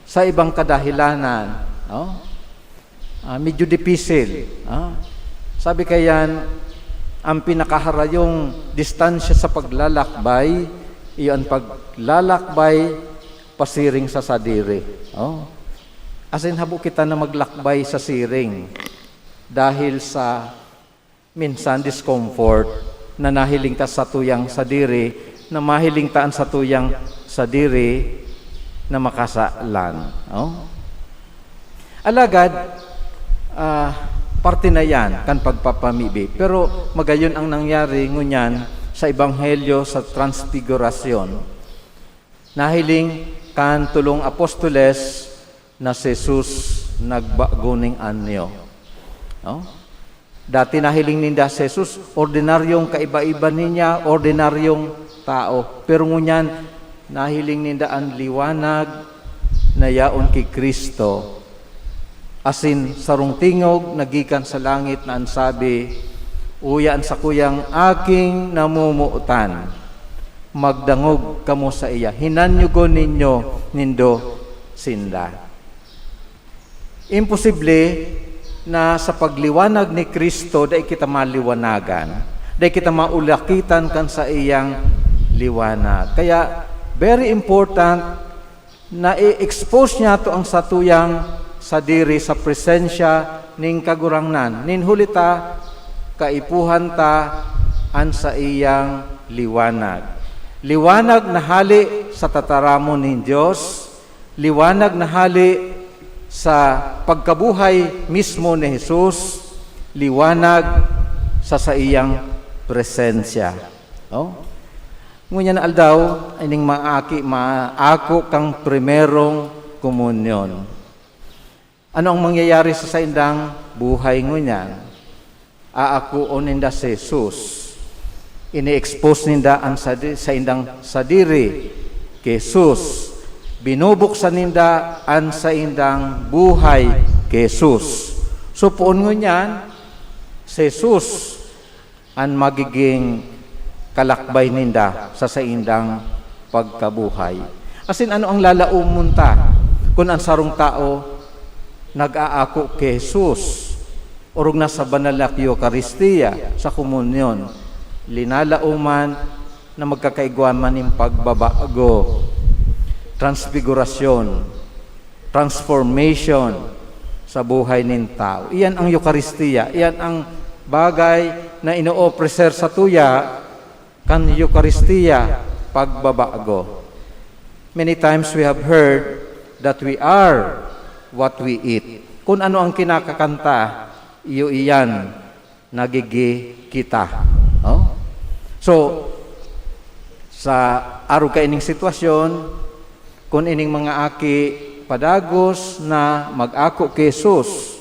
sa ibang kadahilanan, no? Ah, medyo dipisil, ah. Sabi kayan, ang pinakaharayong distansya sa paglalakbay, iyo an paglalakbay pasiring sa sadiri, oh. Asin habo kita na maglakbay sa siring dahil sa minsan discomfort na nahiling ta satuyang sadiri, na mahiling ta an satuyang sadiri na makasalan, oh. Alagad, ah, parte na yan kan pagpapamibi. Pero magayon ang nangyari ngunyan sa Ebanghelyo sa Transfigurasyon. Nahiling kan tolong apostoles na si Jesus nagbago ning anyo. No? Dati nahiling ninda si Jesus, ordinaryong kaiba-iba niya, ordinaryong tao. Pero ngunyan, nahiling ninda an liwanag na yaon ki Cristo. Asin sarong tingog na gikan sa langit na an sabi, "Uya an sakuyang aking namomotan. Magdangog kamo saiya. Hinanyugon ninyo, nindo sinda." Imposible na sa pagliwanag ni Cristo, dai kita maliwanagan, dai kita maulakitan kan saiyang liwanag. Kaya, very important na i-expose niyato ang satuyang sadiri sa presensya nin Kagurangnan. Nin huli ta, kaipuhan ta an saiyang liwanag. Liwanag na hale sa tataramon nin Dios, liwanag na hale sa pagkabuhay mismo ni Jesus, liwanag sa saiyang presensya. Oh? Ngunyan na aldaw, ining mga aki, maako kan primerong komunyon. Ano ang mangyayari sa saindang buhay ngunyan? Aakoon ninda si Jesus. Ini-expose ninda an sadi-, saindang sadiri ki Jesus. Binubuksan ninda an saindang buhay ki Jesus. So, poon ngunyan, si Jesus an magiging kalakbay ninda sa saindang pagkabuhay. Asin ano ang lalaomon ta kun an sarong tawo nag-aako ki Jesus, orog na sa banal na Eukaristia, sa komunyon? Linalaoman na magkakaigwa man nin pagbabago, transfigurasyon, transformation sa buhay nin tawo. Iyan ang Eukaristia. Iyan ang bagay na ino-offer satuya kan Eukaristia, pagbabago. Many times we have heard that we are what we eat. Kung ano ang kinakakan ta, iyo iyan nagiging kita. Oh? So, sa arog kaining sitwasyon, kun ining mga aki padagos na mag-ako ki Jesus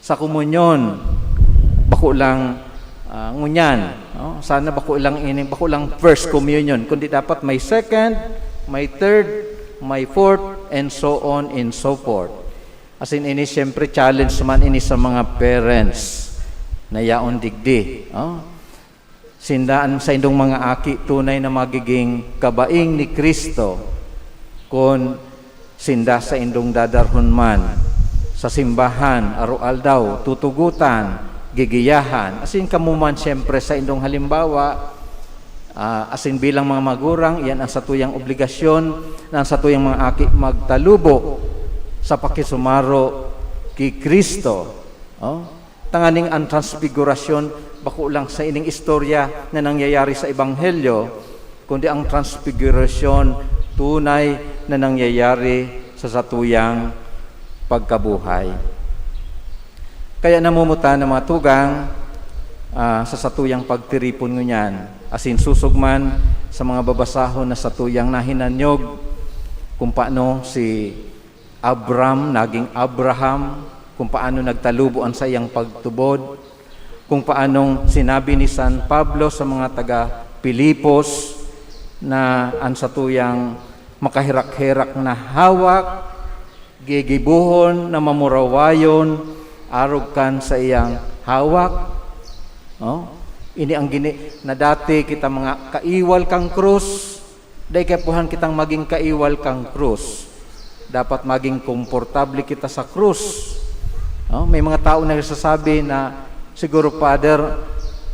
sa komunyon, bako lang, ah, ngunyan, no? Sana bako lang ini, bako lang first communion, kundi dapat may second, may third, may fourth, and so on and so forth. Asin ini, siyempre, challenge man ini sa mga parents na yaon digdi, oh. Sinda an saindong mga aki tunay na magiging kabaing ni Cristo kun sinda saindong dadarhon man sa simbahan, aroaldaw, tutugotan, gigiyahan. Asin kamo man, siyempre, sa indong halimbawa, ah, asin bilang mga magurang, iyan ang satuyang obligasyon na ang satuyang mga aki magtalubo sa pakisumaro ki Cristo. Oh? Tanganing ang transfigurasyon bako lang sa ining istorya na nangyayari sa Ebanghelyo, kundi ang transfigurasyon tunay na nangyayari sa satuyang pagkabuhay. Kaya namumutan ang mga tugang, ah, sa satuyang pagtiripon ngunyan, asin sosog man sa mga babasahon na satuyang nahinanyog, kung paano si Abram naging Abraham, kung paano nagtalubo an saiyang pagtubod, kung paanong sinabi ni San Pablo sa mga taga Filipos na an satuyang makaherak-herak na hawak, gigibohon na mamurawayon arog kan saiyang hawak. Oh, ini ang gini-, na dati kita mga kaiwal kan krus, dai kaipuhan kitang magin kaiwal kan krus. Dapat magin komportable kita sa krus. Oh, may mga tao na nagsasabi na, "Siguro, Father,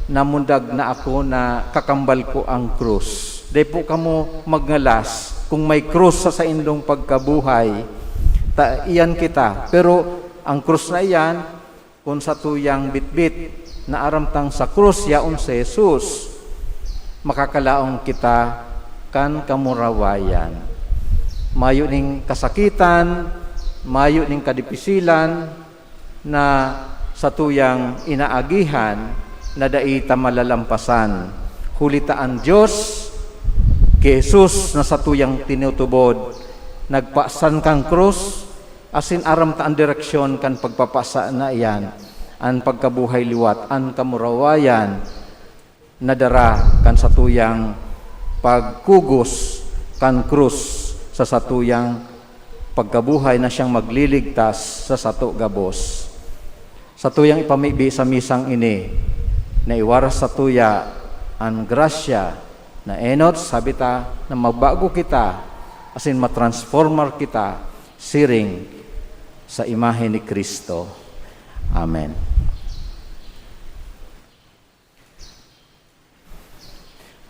namundag na ako na kakambal ko ang krus." Dai po kamo magngalas. Kung may krus sa saindong pagkabuhay, ta iyan kita. Pero ang krus na iyan, kun satuyang bitbit na aram tang sa krus yaon si Jesus, makakalaom kita kan kamurawayan. Mayo ning kasakitan, mayo ning kadipisilan na satuyang inaagihan na dai ta malalampasan. Huli ta an Dios, ki Jesus na satuyang tinutubod, nagpasan kan krus, asin aram ta an direksyon kan pagpapasa na iyan, an pagkabuhay liwat, an kamurawayan, na dara kan satuyang pagkugos kan krus sa satuyang pagkabuhay na siyang magliligtas sa sato gabos. Satuyang ipamibi sa misang ini na iwaras satuya an grasya na enot, sabi ta, na magbago kita asin matransformar kita siring sa imahe ni Cristo. Amen.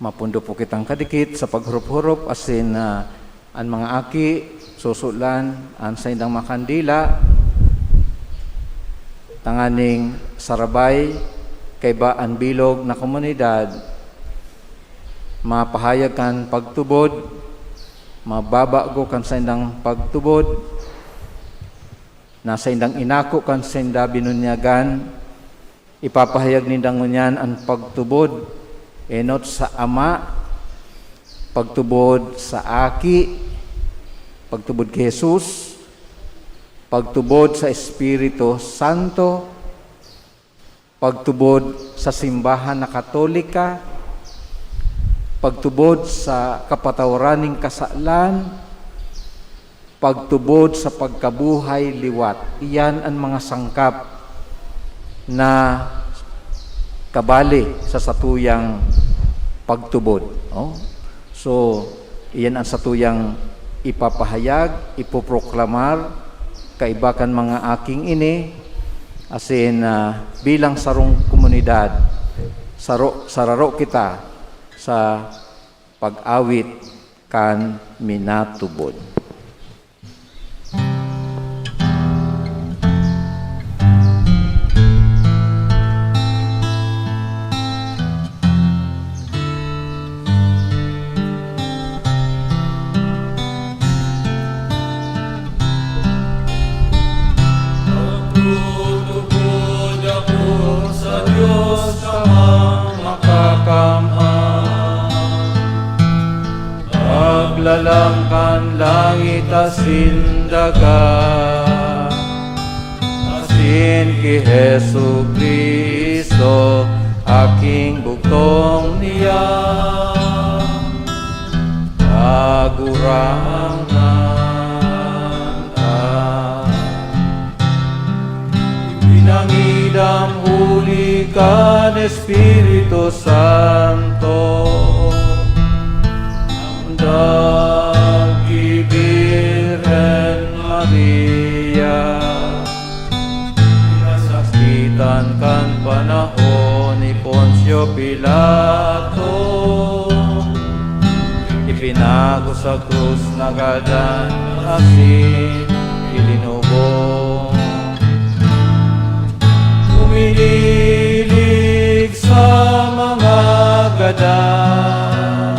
Mapundo po kitang kadikit sa paghurup-hurup asin, ah, an mga aki, susulan an saindang mga kandila, tanganing sarabay kaiba an bilog na komunidad mapahayag kan pagtubod, mababago kan saindang pagtubod, na saindang inako kan sainda binunyagan, ipapahayag ninda ngunyan an pagtubod, enot sa Ama, pagtubod sa Aki, pagtubod ki Jesus, pagtubod sa Espiritu Santo, pagtubod sa simbahan na Katolika, pagtubod sa kapatawaran nin kasalan, pagtubod sa pagkabuhay liwat. Iyan an mga sangkap na kabali sa satuyang pagtubod. Oh? So, iyan an satuyang ipapahayag, ipoproklamar, kaiba kan mga aking ini, asin, ah, bilang sarong komunidad, saro-, sararo kita sa pag-awit kan minatubod. Magtutubod ako sa Diyos Amang Makakamhan, Maglalang kan langit asin daga, asin ki Jesu-Cristo, Aking bugtong niya, Kagurangnan ta. Ipinangidam huli kan Espiritu Santo, ngunyan ki Birhen Maria, Kan panahon ni Poncio Pilato, ipinago sa krus na gadan asin ilinubong. Uminilig sa mga gadan.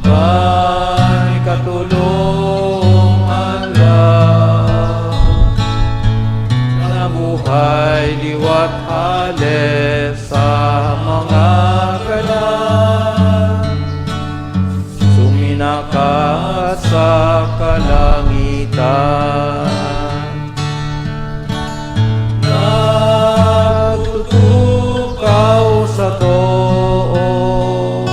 Kan ikatolong aldaw, nabuhay liwat hale sa mga gadan, suminakat sa kalangitan. Nagtutukaw sa too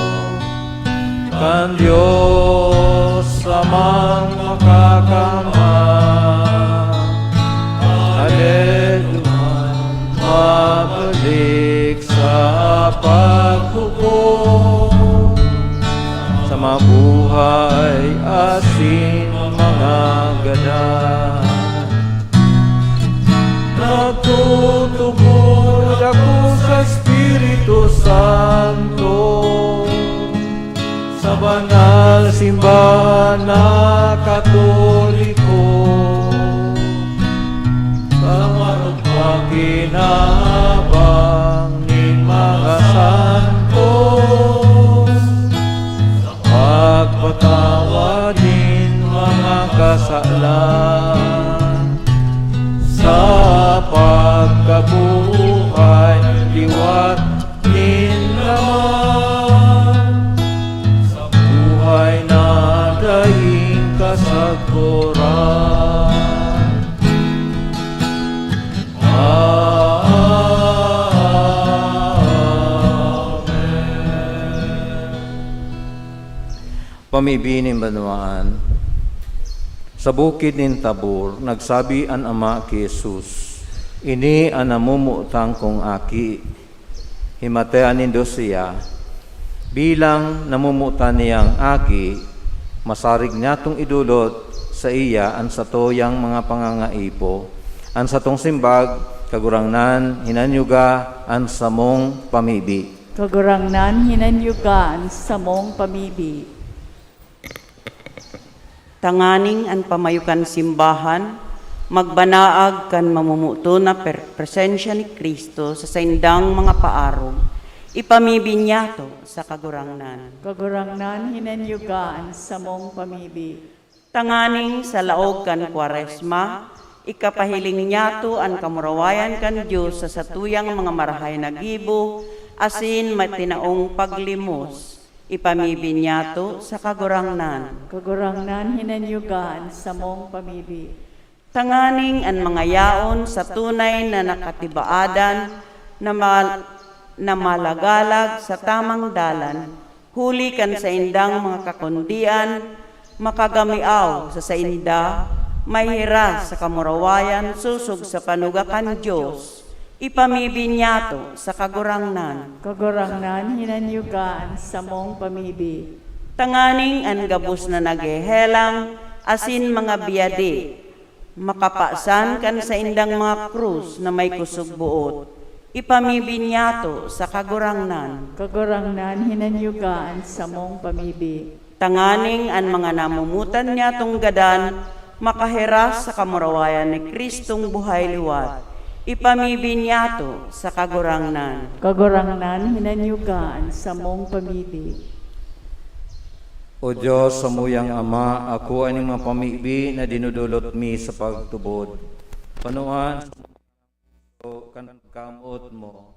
kan Dios Amang Makakamhan. Haleluya, mabalik sa paghukom sa mabuhay asin mga gadan. Nagtutubod ako sa Espiritu Santo, sa banal simbahan na Katoliko, sa marupang kinahabang nin mga santos, sa pagpatawad nin mga kasalan, sa pagkabuhay liwat nin laman, sa buhay na daing kasagkoran. Amen. Pamibi nin banwaan. Sa bukid nin Tabor, nagsabi an Ama ki Jesus, "Ini an namomotan kong Aki, himatean nindo siya." Bilang namomotan niyang Aki, masarig niyatong idolot saiya an satuyang mga pangangaipo. An satong simbag, Kagurangnan, hinanyuga an samong pamibi. Kagurangnan, hinanyuga an samong pamibi. Tanganing an pamayo kan simbahan magbanaag kan mamomoton na per-, presensya ni Cristo sa saindang mga paarog, ipamibi niyato sa Kagurangnan. Kagurangnan, hinanyuga an samong pamibi. Tanganing sa laog kan Kwaresma, ikapahiling niyato an kamurawayan kan Dios sa satuyang mga marahay na gibo asin matinaong paglimos. Ipamibi niyato sa Kagurangnan. Kagurangnan, hinanyuga an samong pamibi. Tanganing an mga yaon sa tunay na nakatibaadan na mal-, na malagalag sa tamang dalan, huli kan saindang mga kakundian, makagamiaw sa sainda, mahiras sa kamurawayan sosog sa panuga kan Dios. Ipamibi niyato sa Kagurangnan. Kagurangnan, hinanyuga an samong pamibi. Tanganing an gabos na naghehelang asin mga biyadi makapasan kan saindang mga krus na may kusog boot, ipamibi niyato sa Kagurangnan. Kagurangnan, hinanyuga an samong pamibi. Tanganing an mga namomotan niyatong gadan makahiras sa kamurawayan ni Cristong buhay liwat, ipamibi niyato sa Kagurangnan. Kagurangnan, hinanyuga an samong pamibi. O Dios, samuyang Ama, akoa nin mga pamibi na dinodolot mi sa pagtubod. Panuan kan pagkamoot mo,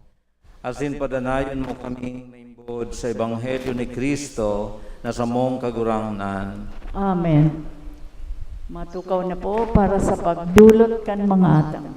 asin padanayon mo kaming maimbod sa ebanghelyo ni Cristo na samong Kagurangnan. Amen. Matukaw na po para sa pagdolot kan mga atang.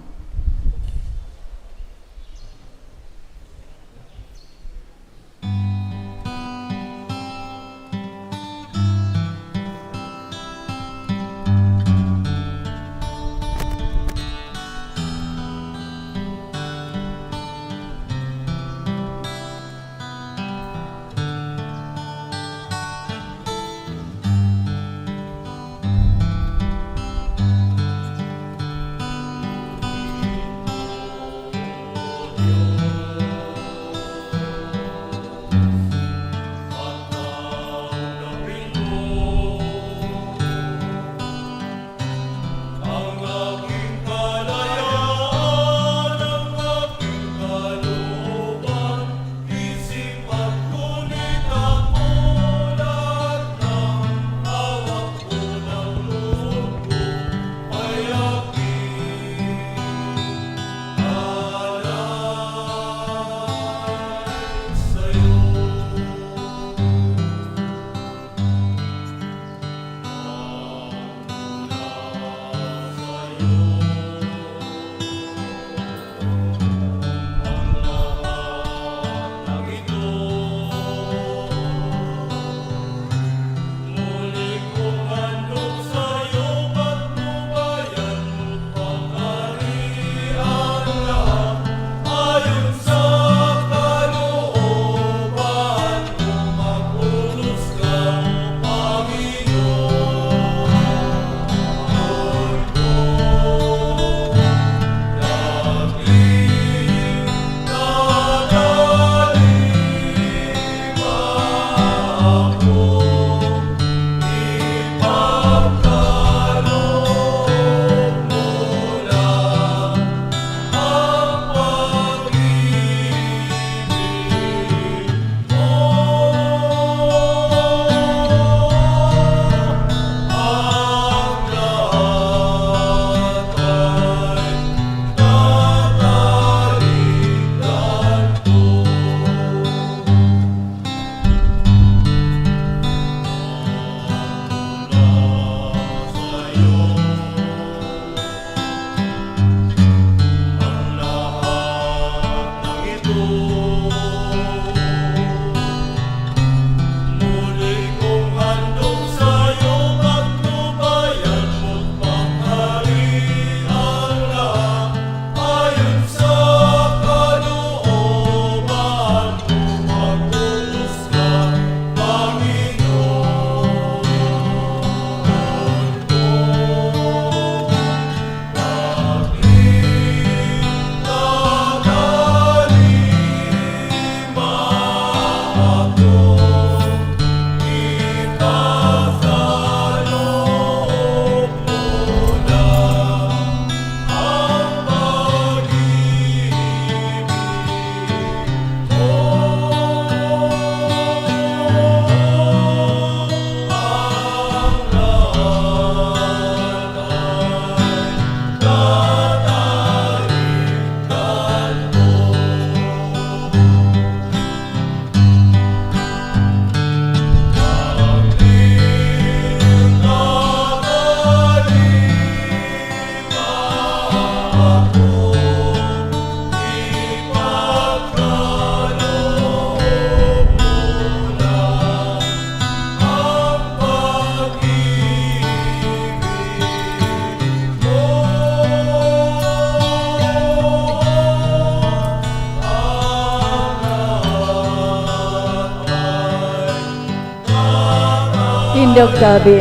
Tindog tabi.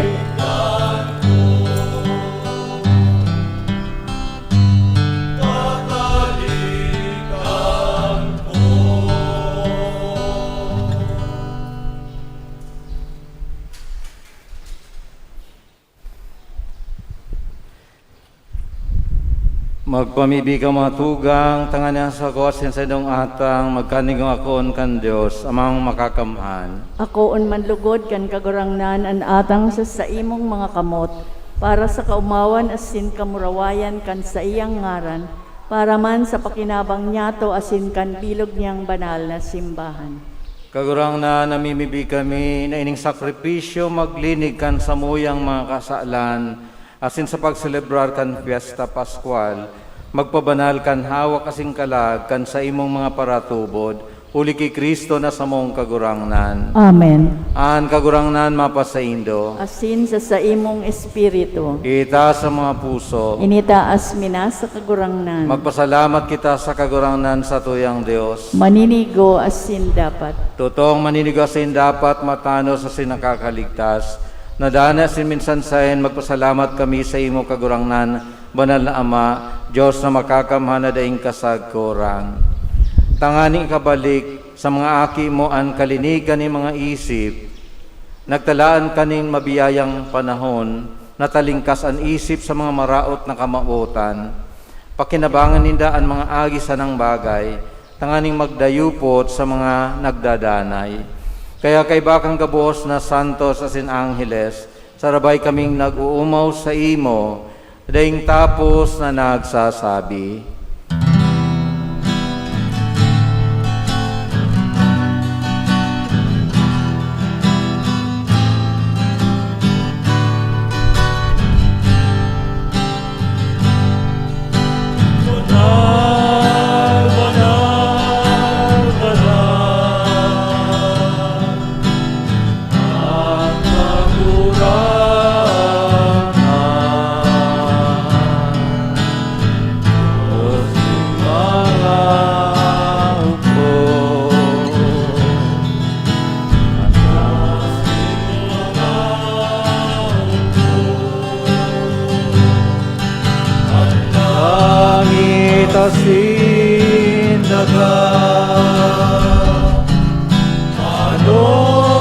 Magpamibi kamo, mga tugang, tanganing an sako asin saindong atang magkanigong akoon kan Dios, Amang Makakamhan. Akoon man lugod kan Kagurangnan an atang sa saimong mga kamot, para sa kaomawan asin kamurawayan kan saiyang ngaran, para man sa pakinabang niyato asin kan bilog niyang banal na simbahan. Kagurangnan, namimibi kami na ining sakripisyo maglinig kan samuyang mga kasalan, asin sa pagselebrar kan Pyesta Paskwal, magpabanal kan hawak asin kalag kan saimong mga paratubod, huli ki Cristo na samong Kagurangnan. Amen. An Kagurangnan mapasaindo. Asin sa saimong espiritu. Itaas an mga puso. Initaas mi na sa Kagurangnan. Magpasalamat kita sa Kagurangnan, satuyang Dios. Maninigo asin dapat. Totoong maninigo asin dapat, matanos asin nakakaligtas. Na danay asin minsan saen, magpasalamat kami sa imo, Kagurangnan, Banal na Ama, Dios na makakamhan na daing kasagkoran. Tanganing ikabalik sa mga aki mo an kalinigan nin mga isip, nagtalaan ka nin mabiyayang panahon na talingkas an isip sa mga maraot na kamawotan. Pakinabangan ninda an mga agi sanang bagay, tanganing magdayupot sa mga nagdadanay. Kaya kaiba kang gabos na santos asin angheles, sarabay kaming nag-uumaw saimo, daing tapos na nagsasabi, Langit asin daga, ano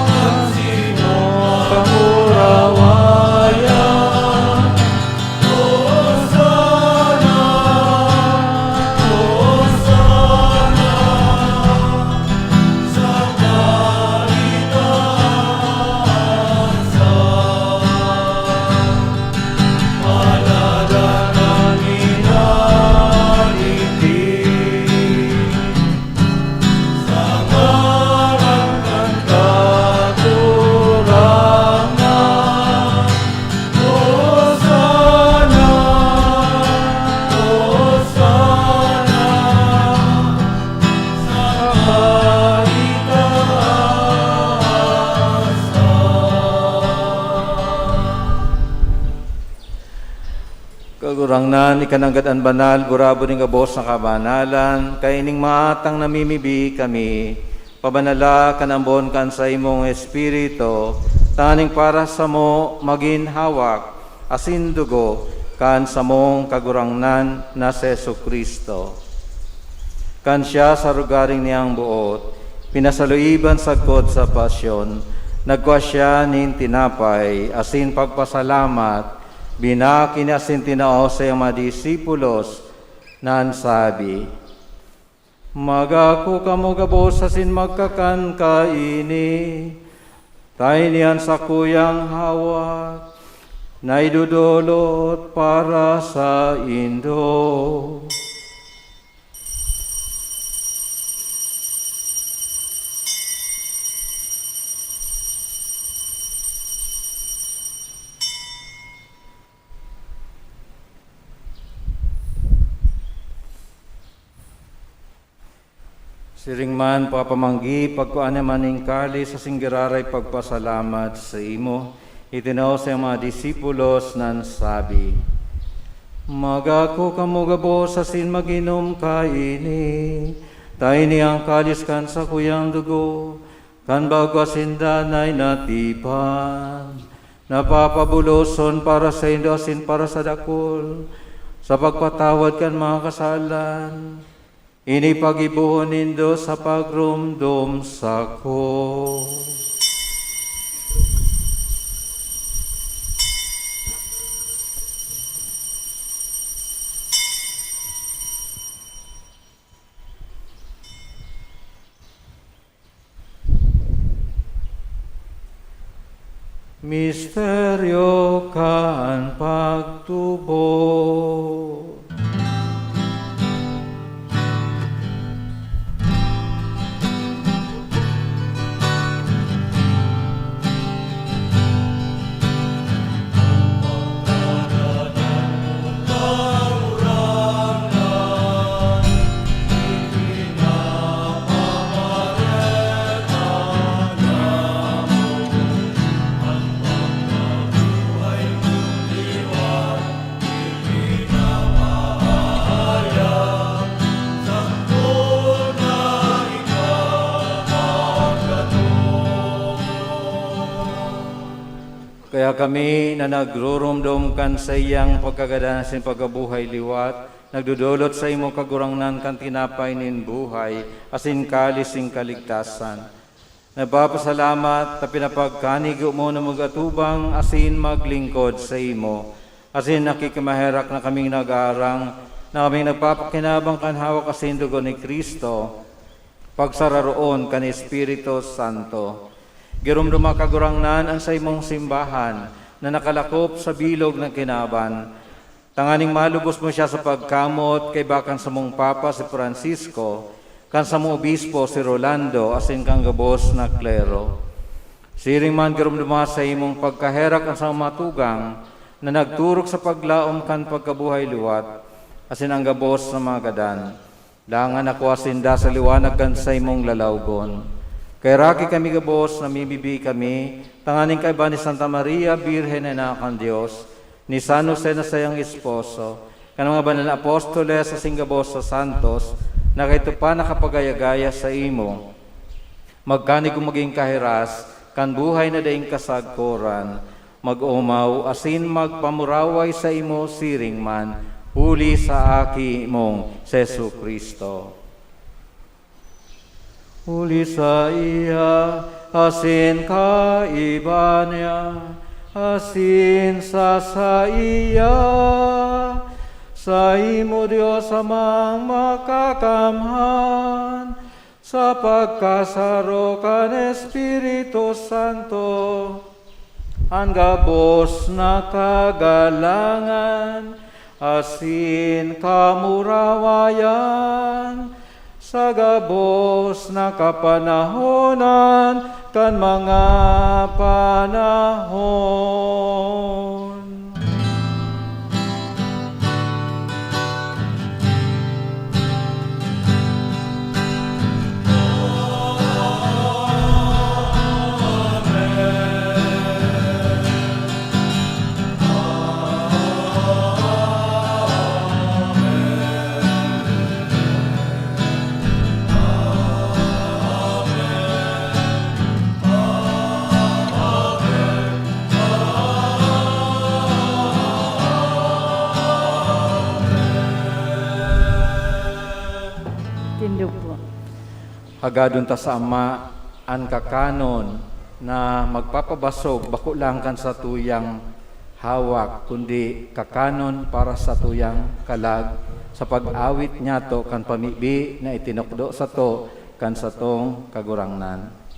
kan simong kamurawayan? Hosana, Hosana sa kaitaasan. Paladan an minaligid sa ngaran kan Kagurangnan. Hosana, Hosana sa kaitaasan. Kagurangnan, ika nanggad an banal, gurabo nin gabos na kabanalan, kaining maatang namimibi kami, pabanala kan ambon kan saimong Espiritu, tanganing para samo magin hawak asin dugo kan samong Kagurangnan na si Jesu-Cristo. Kan siya sa rogaring niyang boot, pinasaluiban sagkod sa pasyon, nagkua siya nin tinapay asin pagpasalamat, binaki niya asin tinao sa iyang mga disipulos, na nagsabi, "Magako kamo gabos asin magkakan kaini, ta ini an sakuyang hawak na idodolot para saindo." Siring man, pagpamanggi, pagkua niya man nin kalis asin giraray pagpasalamat saimo, itinao sa mga disipulos na nagsabi, "Magako kamo gabos asin mag-inom kaini, ta ini an kalis kan sakuyang dugo, kan bago asin danay na tipan, na papabuloson para saindo asin para sa dakul, sa pagpatawad kan mga kasalan. Ini paggibohon nindo sa pagromdom sako." Misteryo kan pagtubod. Kaya kami na nagruromdom kan saiyang pagkagadan asin pagkabuhay liwat, Nagdodolot saimo, Kagurangnan, kan tinapay nin buhay asin kalis nin kaligtasan. Nagpapasalamat ta pinapagkanigo mo na mag-atubang asin maglingkod saimo. Asin nakikimaherak na kaming nag-aarang na kaming nagpapakinabang kan hawak asin dugo ni Cristo, pagsararoon kan Espiritu Santo. Giromdoma, Kagurangnan, an saimong simbahan na nakalakop sa bilog na kinaban, tanganing malubos mo siya sa pagkamot kaiba kan samong Papa si Francisco, kan samong Obispo si Rolando, asin kan gabos na klero. Siring man, giromdoma saimong pagkaherak an samong mga tugang na nagturog sa paglaom kan pagkabuhay liwat, asin an gabos na mga gadan. Dangan akua sinda sa liwanag kan saimong lalawgon. Kaheraki kami gabos, namimibi kami, tanganing kaiba ni Santa Maria, Birhen na Ina kan Dios, ni San Jose na saiyang esposo, kan mga banal na apostoles asin gabos na santos na kaidto pa nakapagaya-gaya saimo, magkanigo magin kahiras kan buhay na daing kasagkoran, mag-omaw asin magpamuraway saimo siring man, huli sa Aki mong si Jesu-Cristo. Huli saiya, asin kaiba niya, asin sa saiya, saimo, Dios Amang Makakamhan, sa pagkasaro kan Espiritu Santo, an gabos na kagalangan asin kamurawayan sa gabos na kapanahonan kan mga panahon. Tindog po. Hagadon ta sa Ama an kakanon na magpapabasog bako lang kan satuyang hawak, kundi kakanon para satuyang kalag, sa pag-awit niyato kan pamibi na itinukdo sato kan satong Kagurangnan.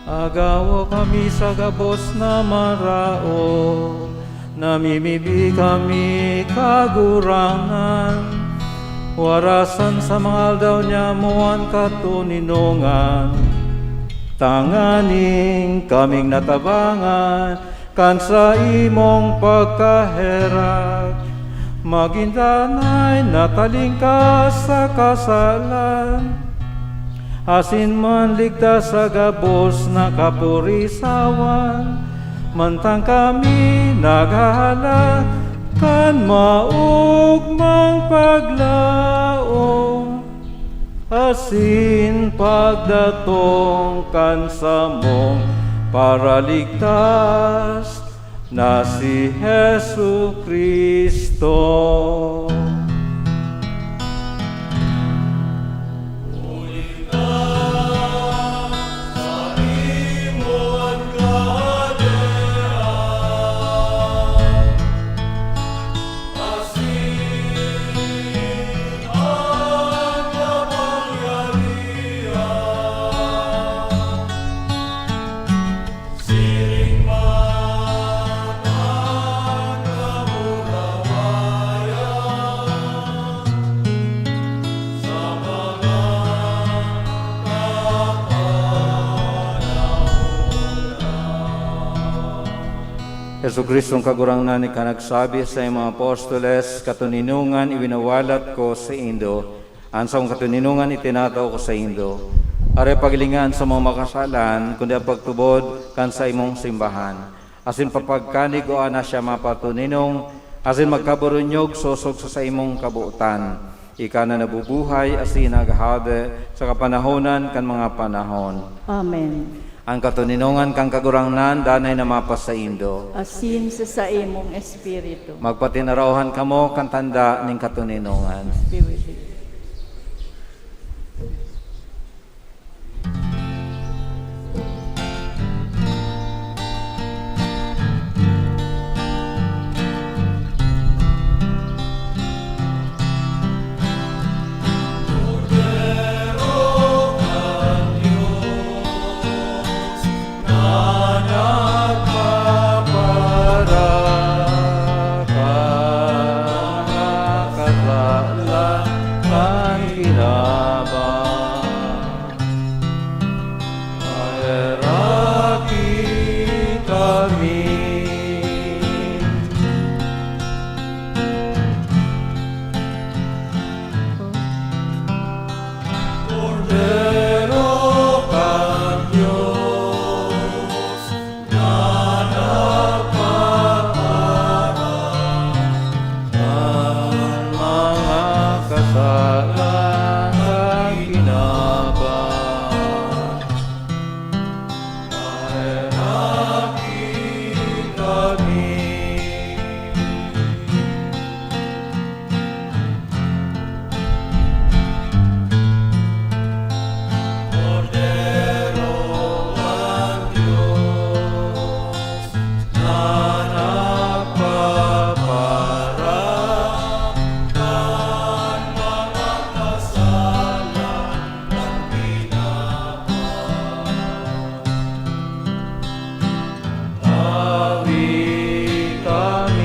Agawa kami sa gabos na maraot, namimibi kami, Kagurangnan. Warasan sa mga aldaw niamo an katoninongan, tanganing kaming natabangan kan saimong pagkaherak, magin danay na talingkas sa kasalan, asin manligtas sa gabos na kapurisawan, mantang kami naghahalat kan maogmang paglaom, asin pagdatong kan samong Paraligtas na si Jesu-Cristo. Siring man an kamurawayan sa mga kapanahon na. Jesu-Cristong Kagurangnan, ika nagsabi sa iyong mga apostoles, "Katoninongan iwinawalat ko saindo." An sakong katoninongan itinatao ko saindo. Aray paghilinga an samong mga kasalan, kundi an pagtubod kan saimong simbahan. Asin papagkanigoan na siya mapatoninong, asin magkaburunyog sosog sa saimong kabotan. Ika na nabubuhay asin naghahade sa kapanahonan kan mga panahon. Amen. An katoninongan kan Kagurangnan danay na mapasaindo. Asin sa saimong espiritu. Magpatinaraohan kamo kan tanda nin katoninongan. Be with you. Kordero kan Dios na nagpaparan kan mga kasalan kan kinaban. Maheraki kami.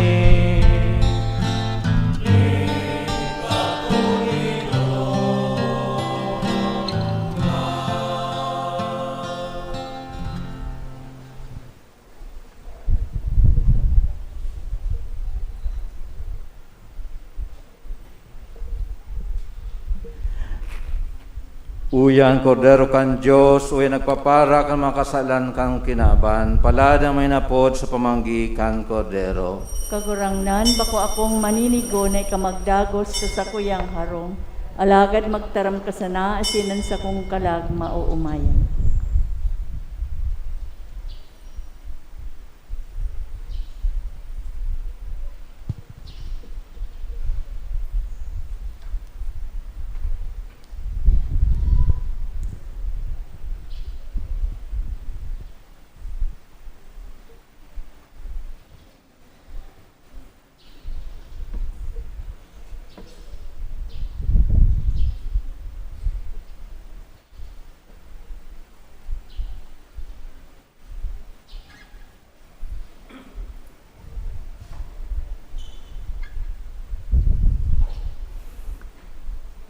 Uya an Kordero kan Dios, uya nagpapara kan mga kasalan kan kinaban. Palad an may napod sa pamanggi kan Kordero. Kagurangnan, bako akong maninigo na ika magdagos sa sakuyang harong, alagad magtaram ka sana asin an sakong kalag maoomayan.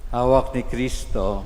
Hawak ni Kristo.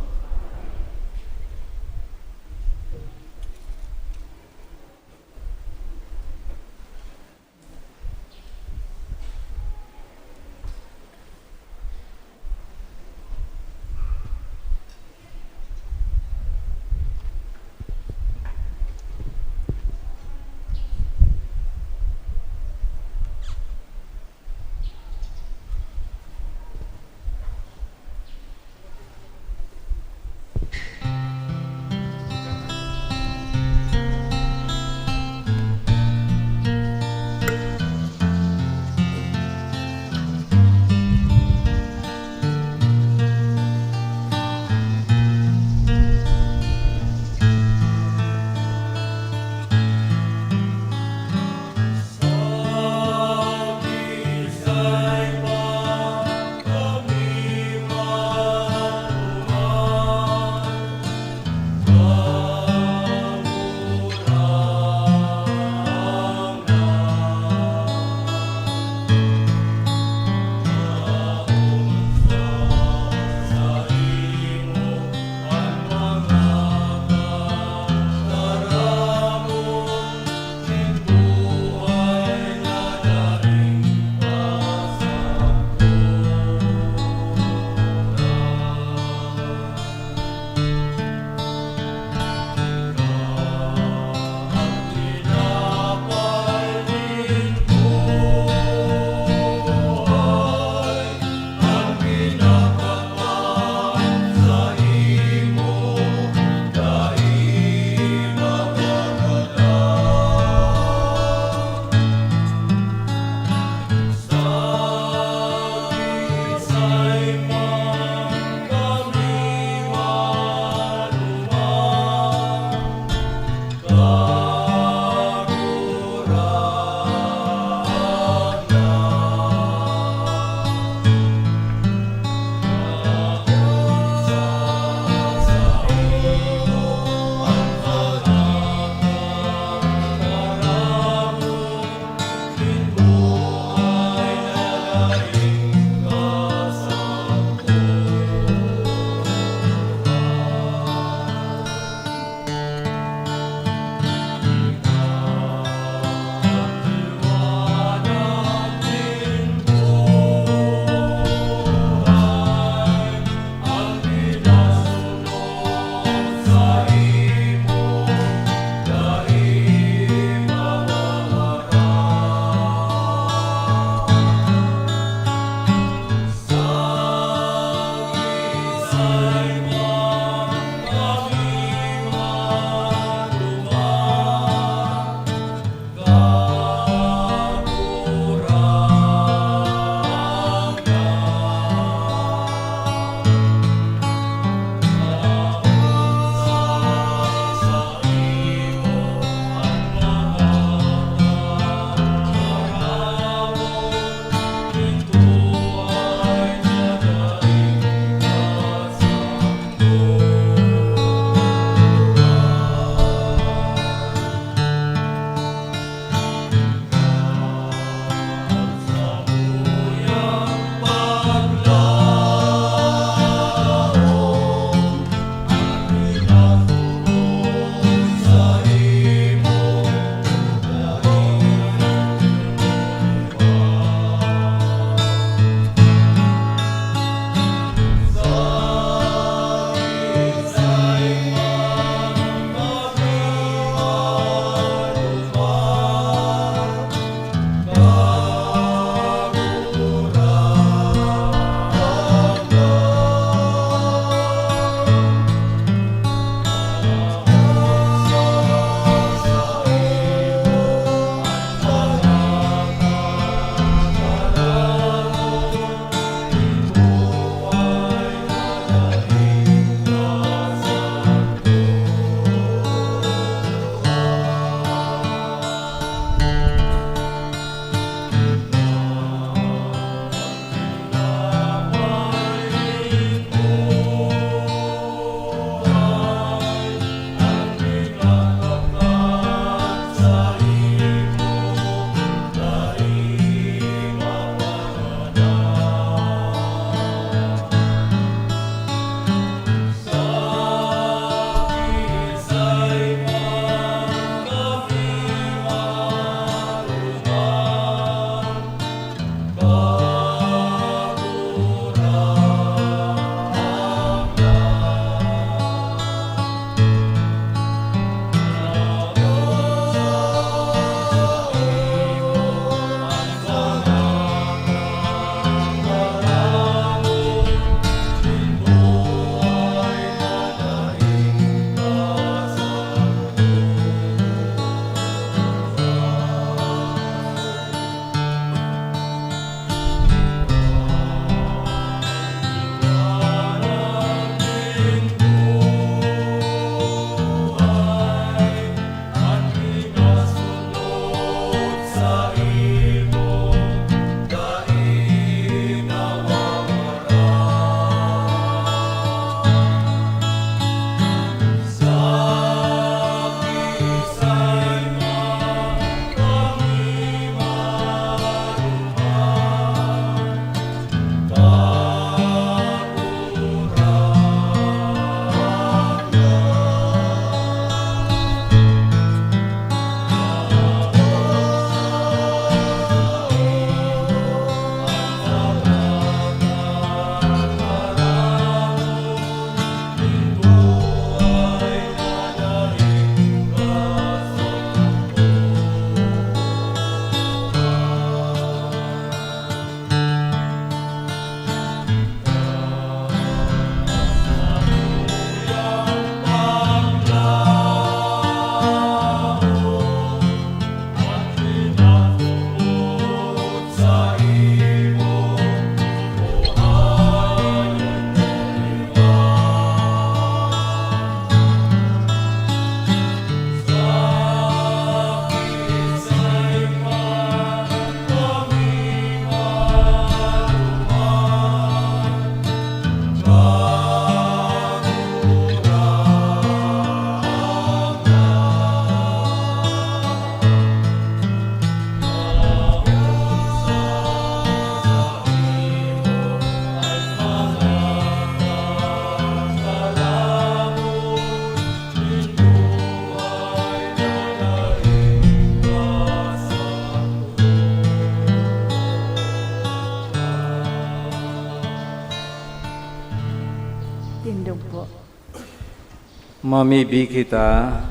Mamibi kita.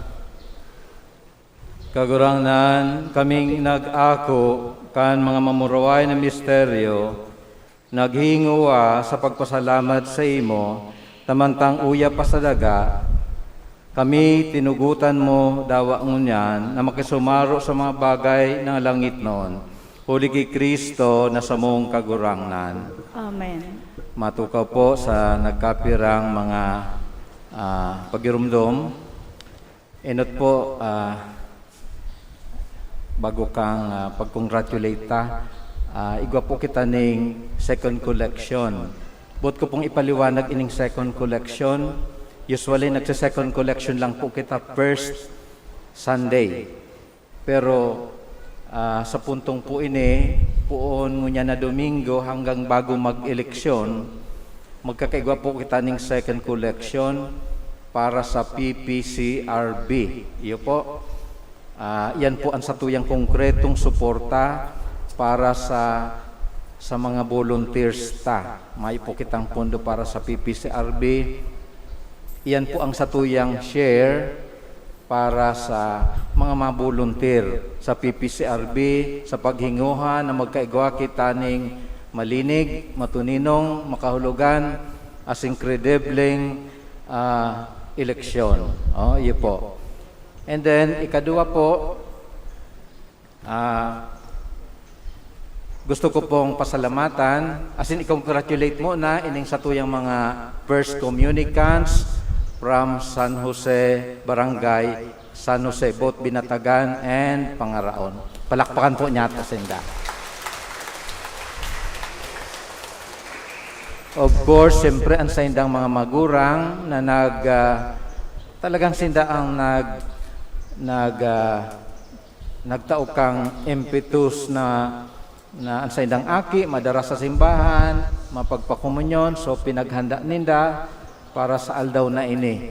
Kagurangnan, kaming nag-ako kan mga mamuraway na misteryo, naghinguwa sa pagpasalamat sa imo, ta mantang uya pa sa daga, kami tinugotan mo dawa ngunyan na makisumaro sa mga bagay na langitnon, huli ki Cristo na samong Kagurangnan. Amen. Matukaw po sa nagkapirang mga, ah, pagirumdom. Enot po, ah, bago kang, ah, pag-congratulate ta, ah, igwa po kita ning second collection. Boot ko pong ipaliwanag ining second collection. Usually, nagse-second collection lang po kita first Sunday. Pero, ah, sa puntong po ini, poon ngunyan na Domingo hanggang bago mag-eleksyon, magkakaigwa po kita ning second collection para sa P P C R B. Iyo po. Ah, yan po ang satuyang konkretong suporta para sa, sa mga volunteers ta. May po kitang pondo para sa P P C R B. Iyan po ang satuyang share para sa mga mabuluntir sa P P C R B sa paghinguha na magkaigwa kita ning malinig, matuninong, makahulugan, asin kredibleng, ah, eleksyon. Oh, iyo po. And then, ikaduwa po, ah, gusto ko pong pasalamatan, asin i-congratulate muna ining satuyang mga first communicants from San Jose Barangay, San Jose, both Binatagan and Pangaraon. Palakpakan po niyato sinda. Of course, siyempre, ang saindang mga magurang na nag, ah, talagang sinda ang nag, nag, ah, nagtao kang impetus na, na ang saindang aki madara sa simbahan, mapagpakomunyon. So, pinaghanda ninda para sa aldaw na ini.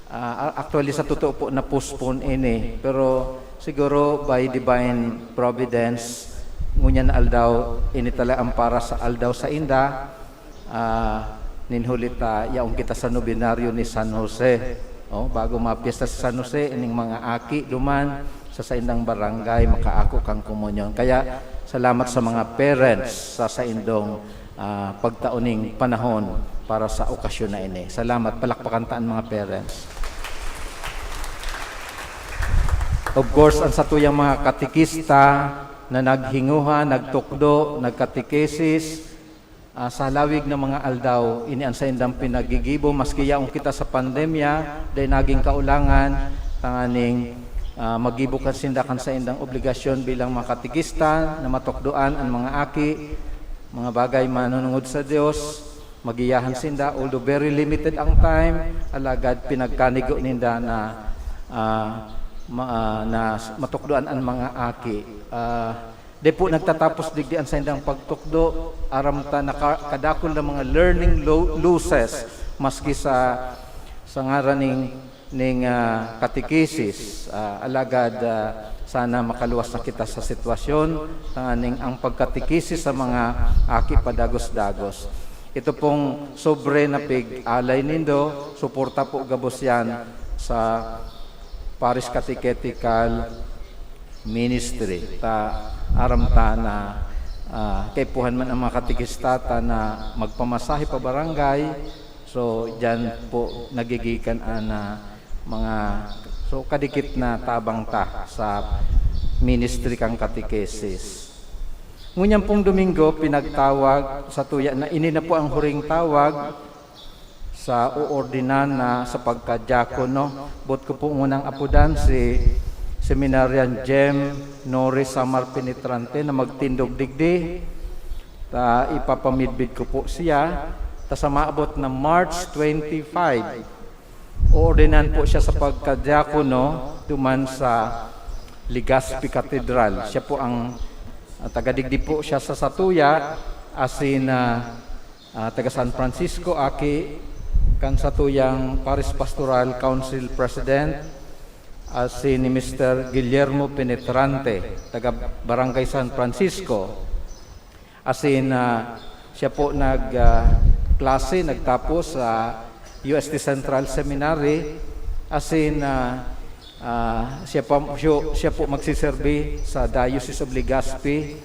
Ah, actually, sa totoo po, na-postpone ini. Pero siguro by divine providence, ngunyan na aldaw, ini talaga ang para sa aldaw sainda. Ah, nin huli ta, yaon kita sa nobenaryo ni San Jose. Oh, bago mapiyesta si San Jose, ining mga aki duman sa saindang barangay makaako kan komunyon. Kaya, salamat sa mga parents sa saindong, ah, pagtao ning panahon para sa okasyon na ini. Salamat, palakpakan ta an mga parents. Of course, ang satuyang mga katekista na naghinguha, nagtukdo, nagkatekesis, ah, sa halawig na mga aldaw, ini an saindang pinaggigibo, maski yaon kita sa pandemya, dai nagin kaulangan, tanganing, ah, magibo kan sinda kan saindang obligasyon bilang mga katekista na matukdoan an mga aki, mga bagay manunungod sa Dios, magiyahan sinda, although very limited ang time, alagad pinagkanigo ninda na, ah, ma-, ah, na matukdoan an mga aki. Ah, Di po nagtatapos digdi an saindang pagtukdo, aram ta naka-, kadakul na mga learning lo-, losses, maski sa, sa ngaran ning, ning, ah, katekesis. Ah, alagad, ah, sana makaluwas na kita sa sitwasyon, tanganing ang pagkatekesis sa mga aki padagos-dagos. Ito pong sobre na pig-alay nindo, suporta po gabos yan sa Parish Catechetical Ministry. Ta, aram ta na, ah, kaipuhan man ang mga katekista ta na magpamasahe pa barangay. So, diyan po nagigikan an, ah, mga, so, kadikit na tabang ta sa ministry kan katekesis. Ngunyan pong Domingo, pinagtawag sa tuya na ini na po ang huring tawag sa oordinan na sa pagkadiakono. Boot ko po ngunang apodan si Seminarian Jem Nori Samar Penetrante na magtindog digdi. Ta, ipapamidbid ko po siya. Ta, sa maabot na March twenty-five, oordinan po siya sa pagkadiakono duman sa Legazpi Cathedral. Siya po ang, ah, taga digdi po siya sa satuya, asin, ah, ah, taga San Francisco, aki kan satuyang Parish Pastoral Council President, asin ni Mister Guillermo Penetrante, taga Barangay San Francisco. Asin, ah, siya po nag, ah, klase, nagtapos sa U S T Central Seminary. Asin, ah, ah, siya pa, siya, siya po magsiserbi sa Diocese of Legazpi,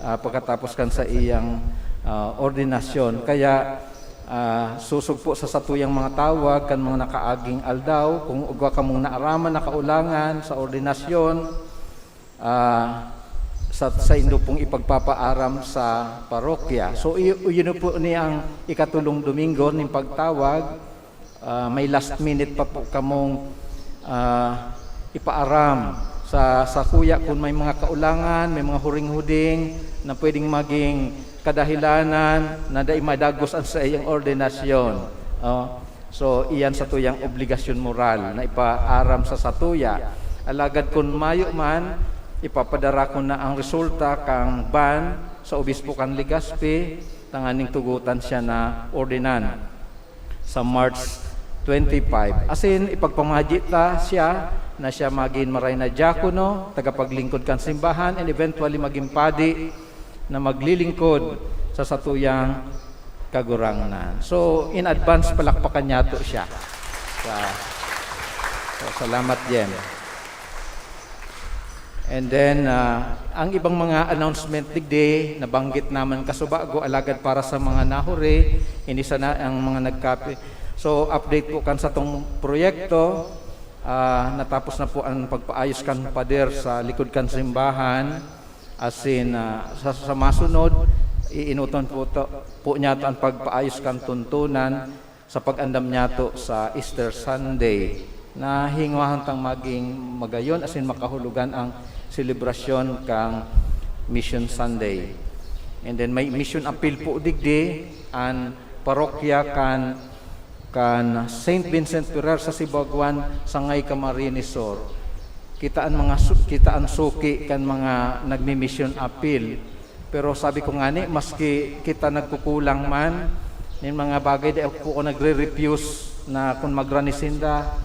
ah, pagkatapos kan sa iyang, ah, ordinasyon. Kaya, ah, sosog po sa satuyang mga tawag kan mga nakaaging aldaw, kung igwa kamong naaraman na kaulangan sa ordinasyon, ah, sa, saindo pong ipagpapaaram sa parokya. So, i-, iyon po ni ang ikatulong Domingo nin pagtawag. Ah, may last minute pa po kamong, ah, ipaaram sa, sa kuya kung may mga kaulangan, may mga huring-huding na pwedeng maging kadahilanan na dai madagos an saiyang ordinasyon. Oh. So, iyan satuyang obligasyon moral na ipaaram sa satuya. Alagad kun mayo man, ipapadara ko na ang resulta kan ban sa obispo kan Legazpi, tanganing tugotan siya na ordinan sa March twenty-five. Asin, ipagpamahadji ta siya na siya magin maray na diakono, tagapaglingkod kan simbahan, and eventually magin padi na maglilingkod sa satuyang Kagurangnan. So, in advance, palakpakan niyato siya. Sa, so, salamat, Jem. And then, ah, ang ibang mga announcement digdi, nabanggit naman kasubago, alagad para sa mga nahuri, ini sana ang mga nagkape. So, update po kan satong proyekto, ah, natapos na po ang pagpaayos kan pader sa likod kan simbahan. Asin, ah, sa, sa masunod, iinoton po to, po niyato ang pagpaayos kan tuntunan sa pag-andam niyato sa Easter Sunday, na hingwahon tang maging magayon asin makahulogan ang selebrasyon kan Mission Sunday. And then may mission appeal po digdi an parokya kan, kan Saint Vincent Ferrer sa Sibuaguan, Sangay, Camarines Sur. Kita an mga su-, kita an suki kan mga nagmi-mission appeal. Pero sabi ko ngani, maski kita nagkukulang man nin mga bagay, di ako nagre-refuse na kun magrani sinda,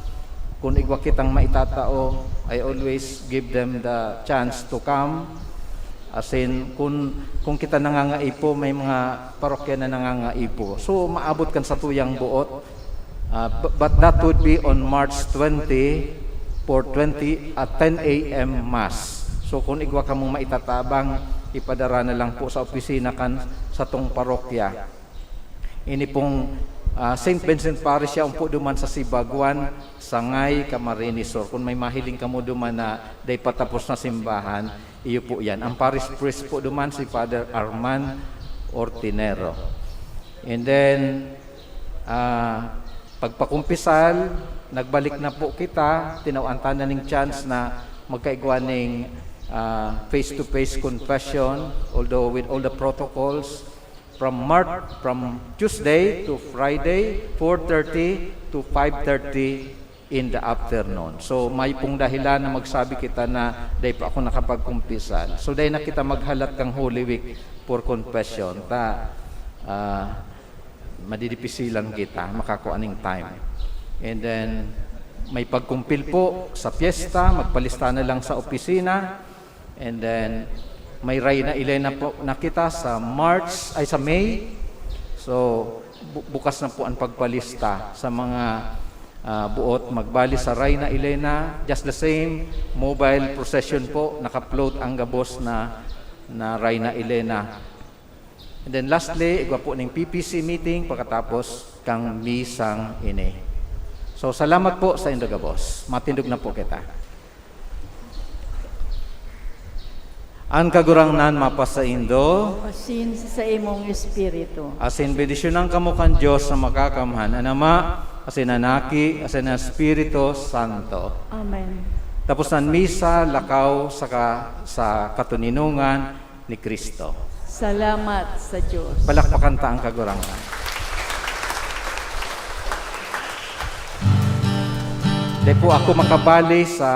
kun igwa kitang maitatao, I always give them the chance to come. As in, kun, kun kita nangangaipo, may mga parokya na nangangaipo. So, maabot kan satuyang buot. Ah, bu-, but that would be on March twenty for twenty at ten A M Mass. So, kun igwa kamong maitatabang, ipadara na lang po sa opisina kan satong parokya. Ini pong, ah, Saint Vincent Parish, yaon po duman sa Sibuaguan, Sangay, Camarines Sur. Kun may mahiling kamo duman na dai pa tapos na simbahan, iyo po yan. Ang parish priest po duman si Father Arman Ortinero. And then, ah, pagpakumpisal, nagbalik na po kita. Tinawan ta na ning chance na magkaigwa ning, ah, face-to-face confession, although with all the protocols, from Mar-, from Tuesday to Friday, four thirty to five thirty in the afternoon. So, may pong dahilan na magsabi kita na dai pa ako nakapagkumpisal. So, dai na kita maghalat kang Holy Week for confession. Ta, ah, madidipisilan kita, makakua ning time. And then, may pagkumpil po sa piyesta, magpalista na lang sa opisina. And then, may Reina Elena po na kita sa March, ay, sa May. So, bu-, bukas na po ang pagpalista sa mga, ah, buot magbali sa Reina Elena. Just the same, mobile procession po, naka-float ang gabos na, na Reina Elena. And then lastly, igwa po ning P P C meeting pagkatapos kang misang ini. So, salamat po sa indo gabos. Matindog na po kita. An Kagurangnan mapasaindo. Asin sa imong espiritu. Asin bendisyonan kamo kan Dios na makakamhan, an Ama, asin an Aki, asin an Espiritu Santo. Amen. Tapos an misa, lakaw sa ka-, sa katoninongan ni Cristo. Salamat sa Dios. Palakpakan ta ang Kagurangnan. Di po ako makabali sa,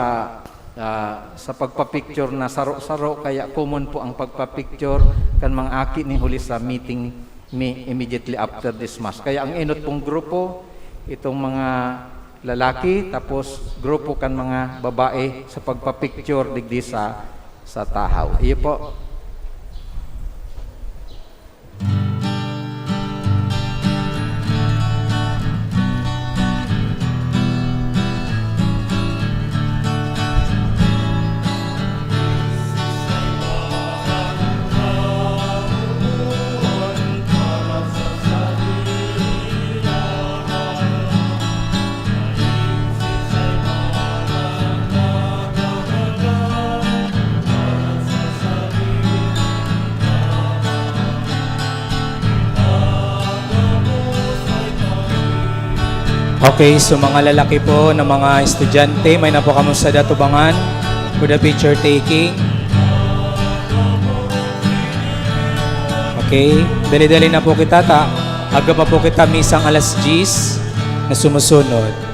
ah, sa pagpa-picture na saro-saro, kaya common po ang pagpa-picture kan mga aki ni huli sa meeting mi immediately after this mass. Kaya ang enot pong grupo, itong mga lalaki, tapos grupo kan mga babae sa pagpa-picture digdi sa, sa tahaw. Iyo po. Okay, so mga lalaki po na mga estudyante, may na po kamo sa datubangan for the picture taking. Okay, dali-dali na po kita ta. Aga pa po kita misang alas diyes na sumusunod.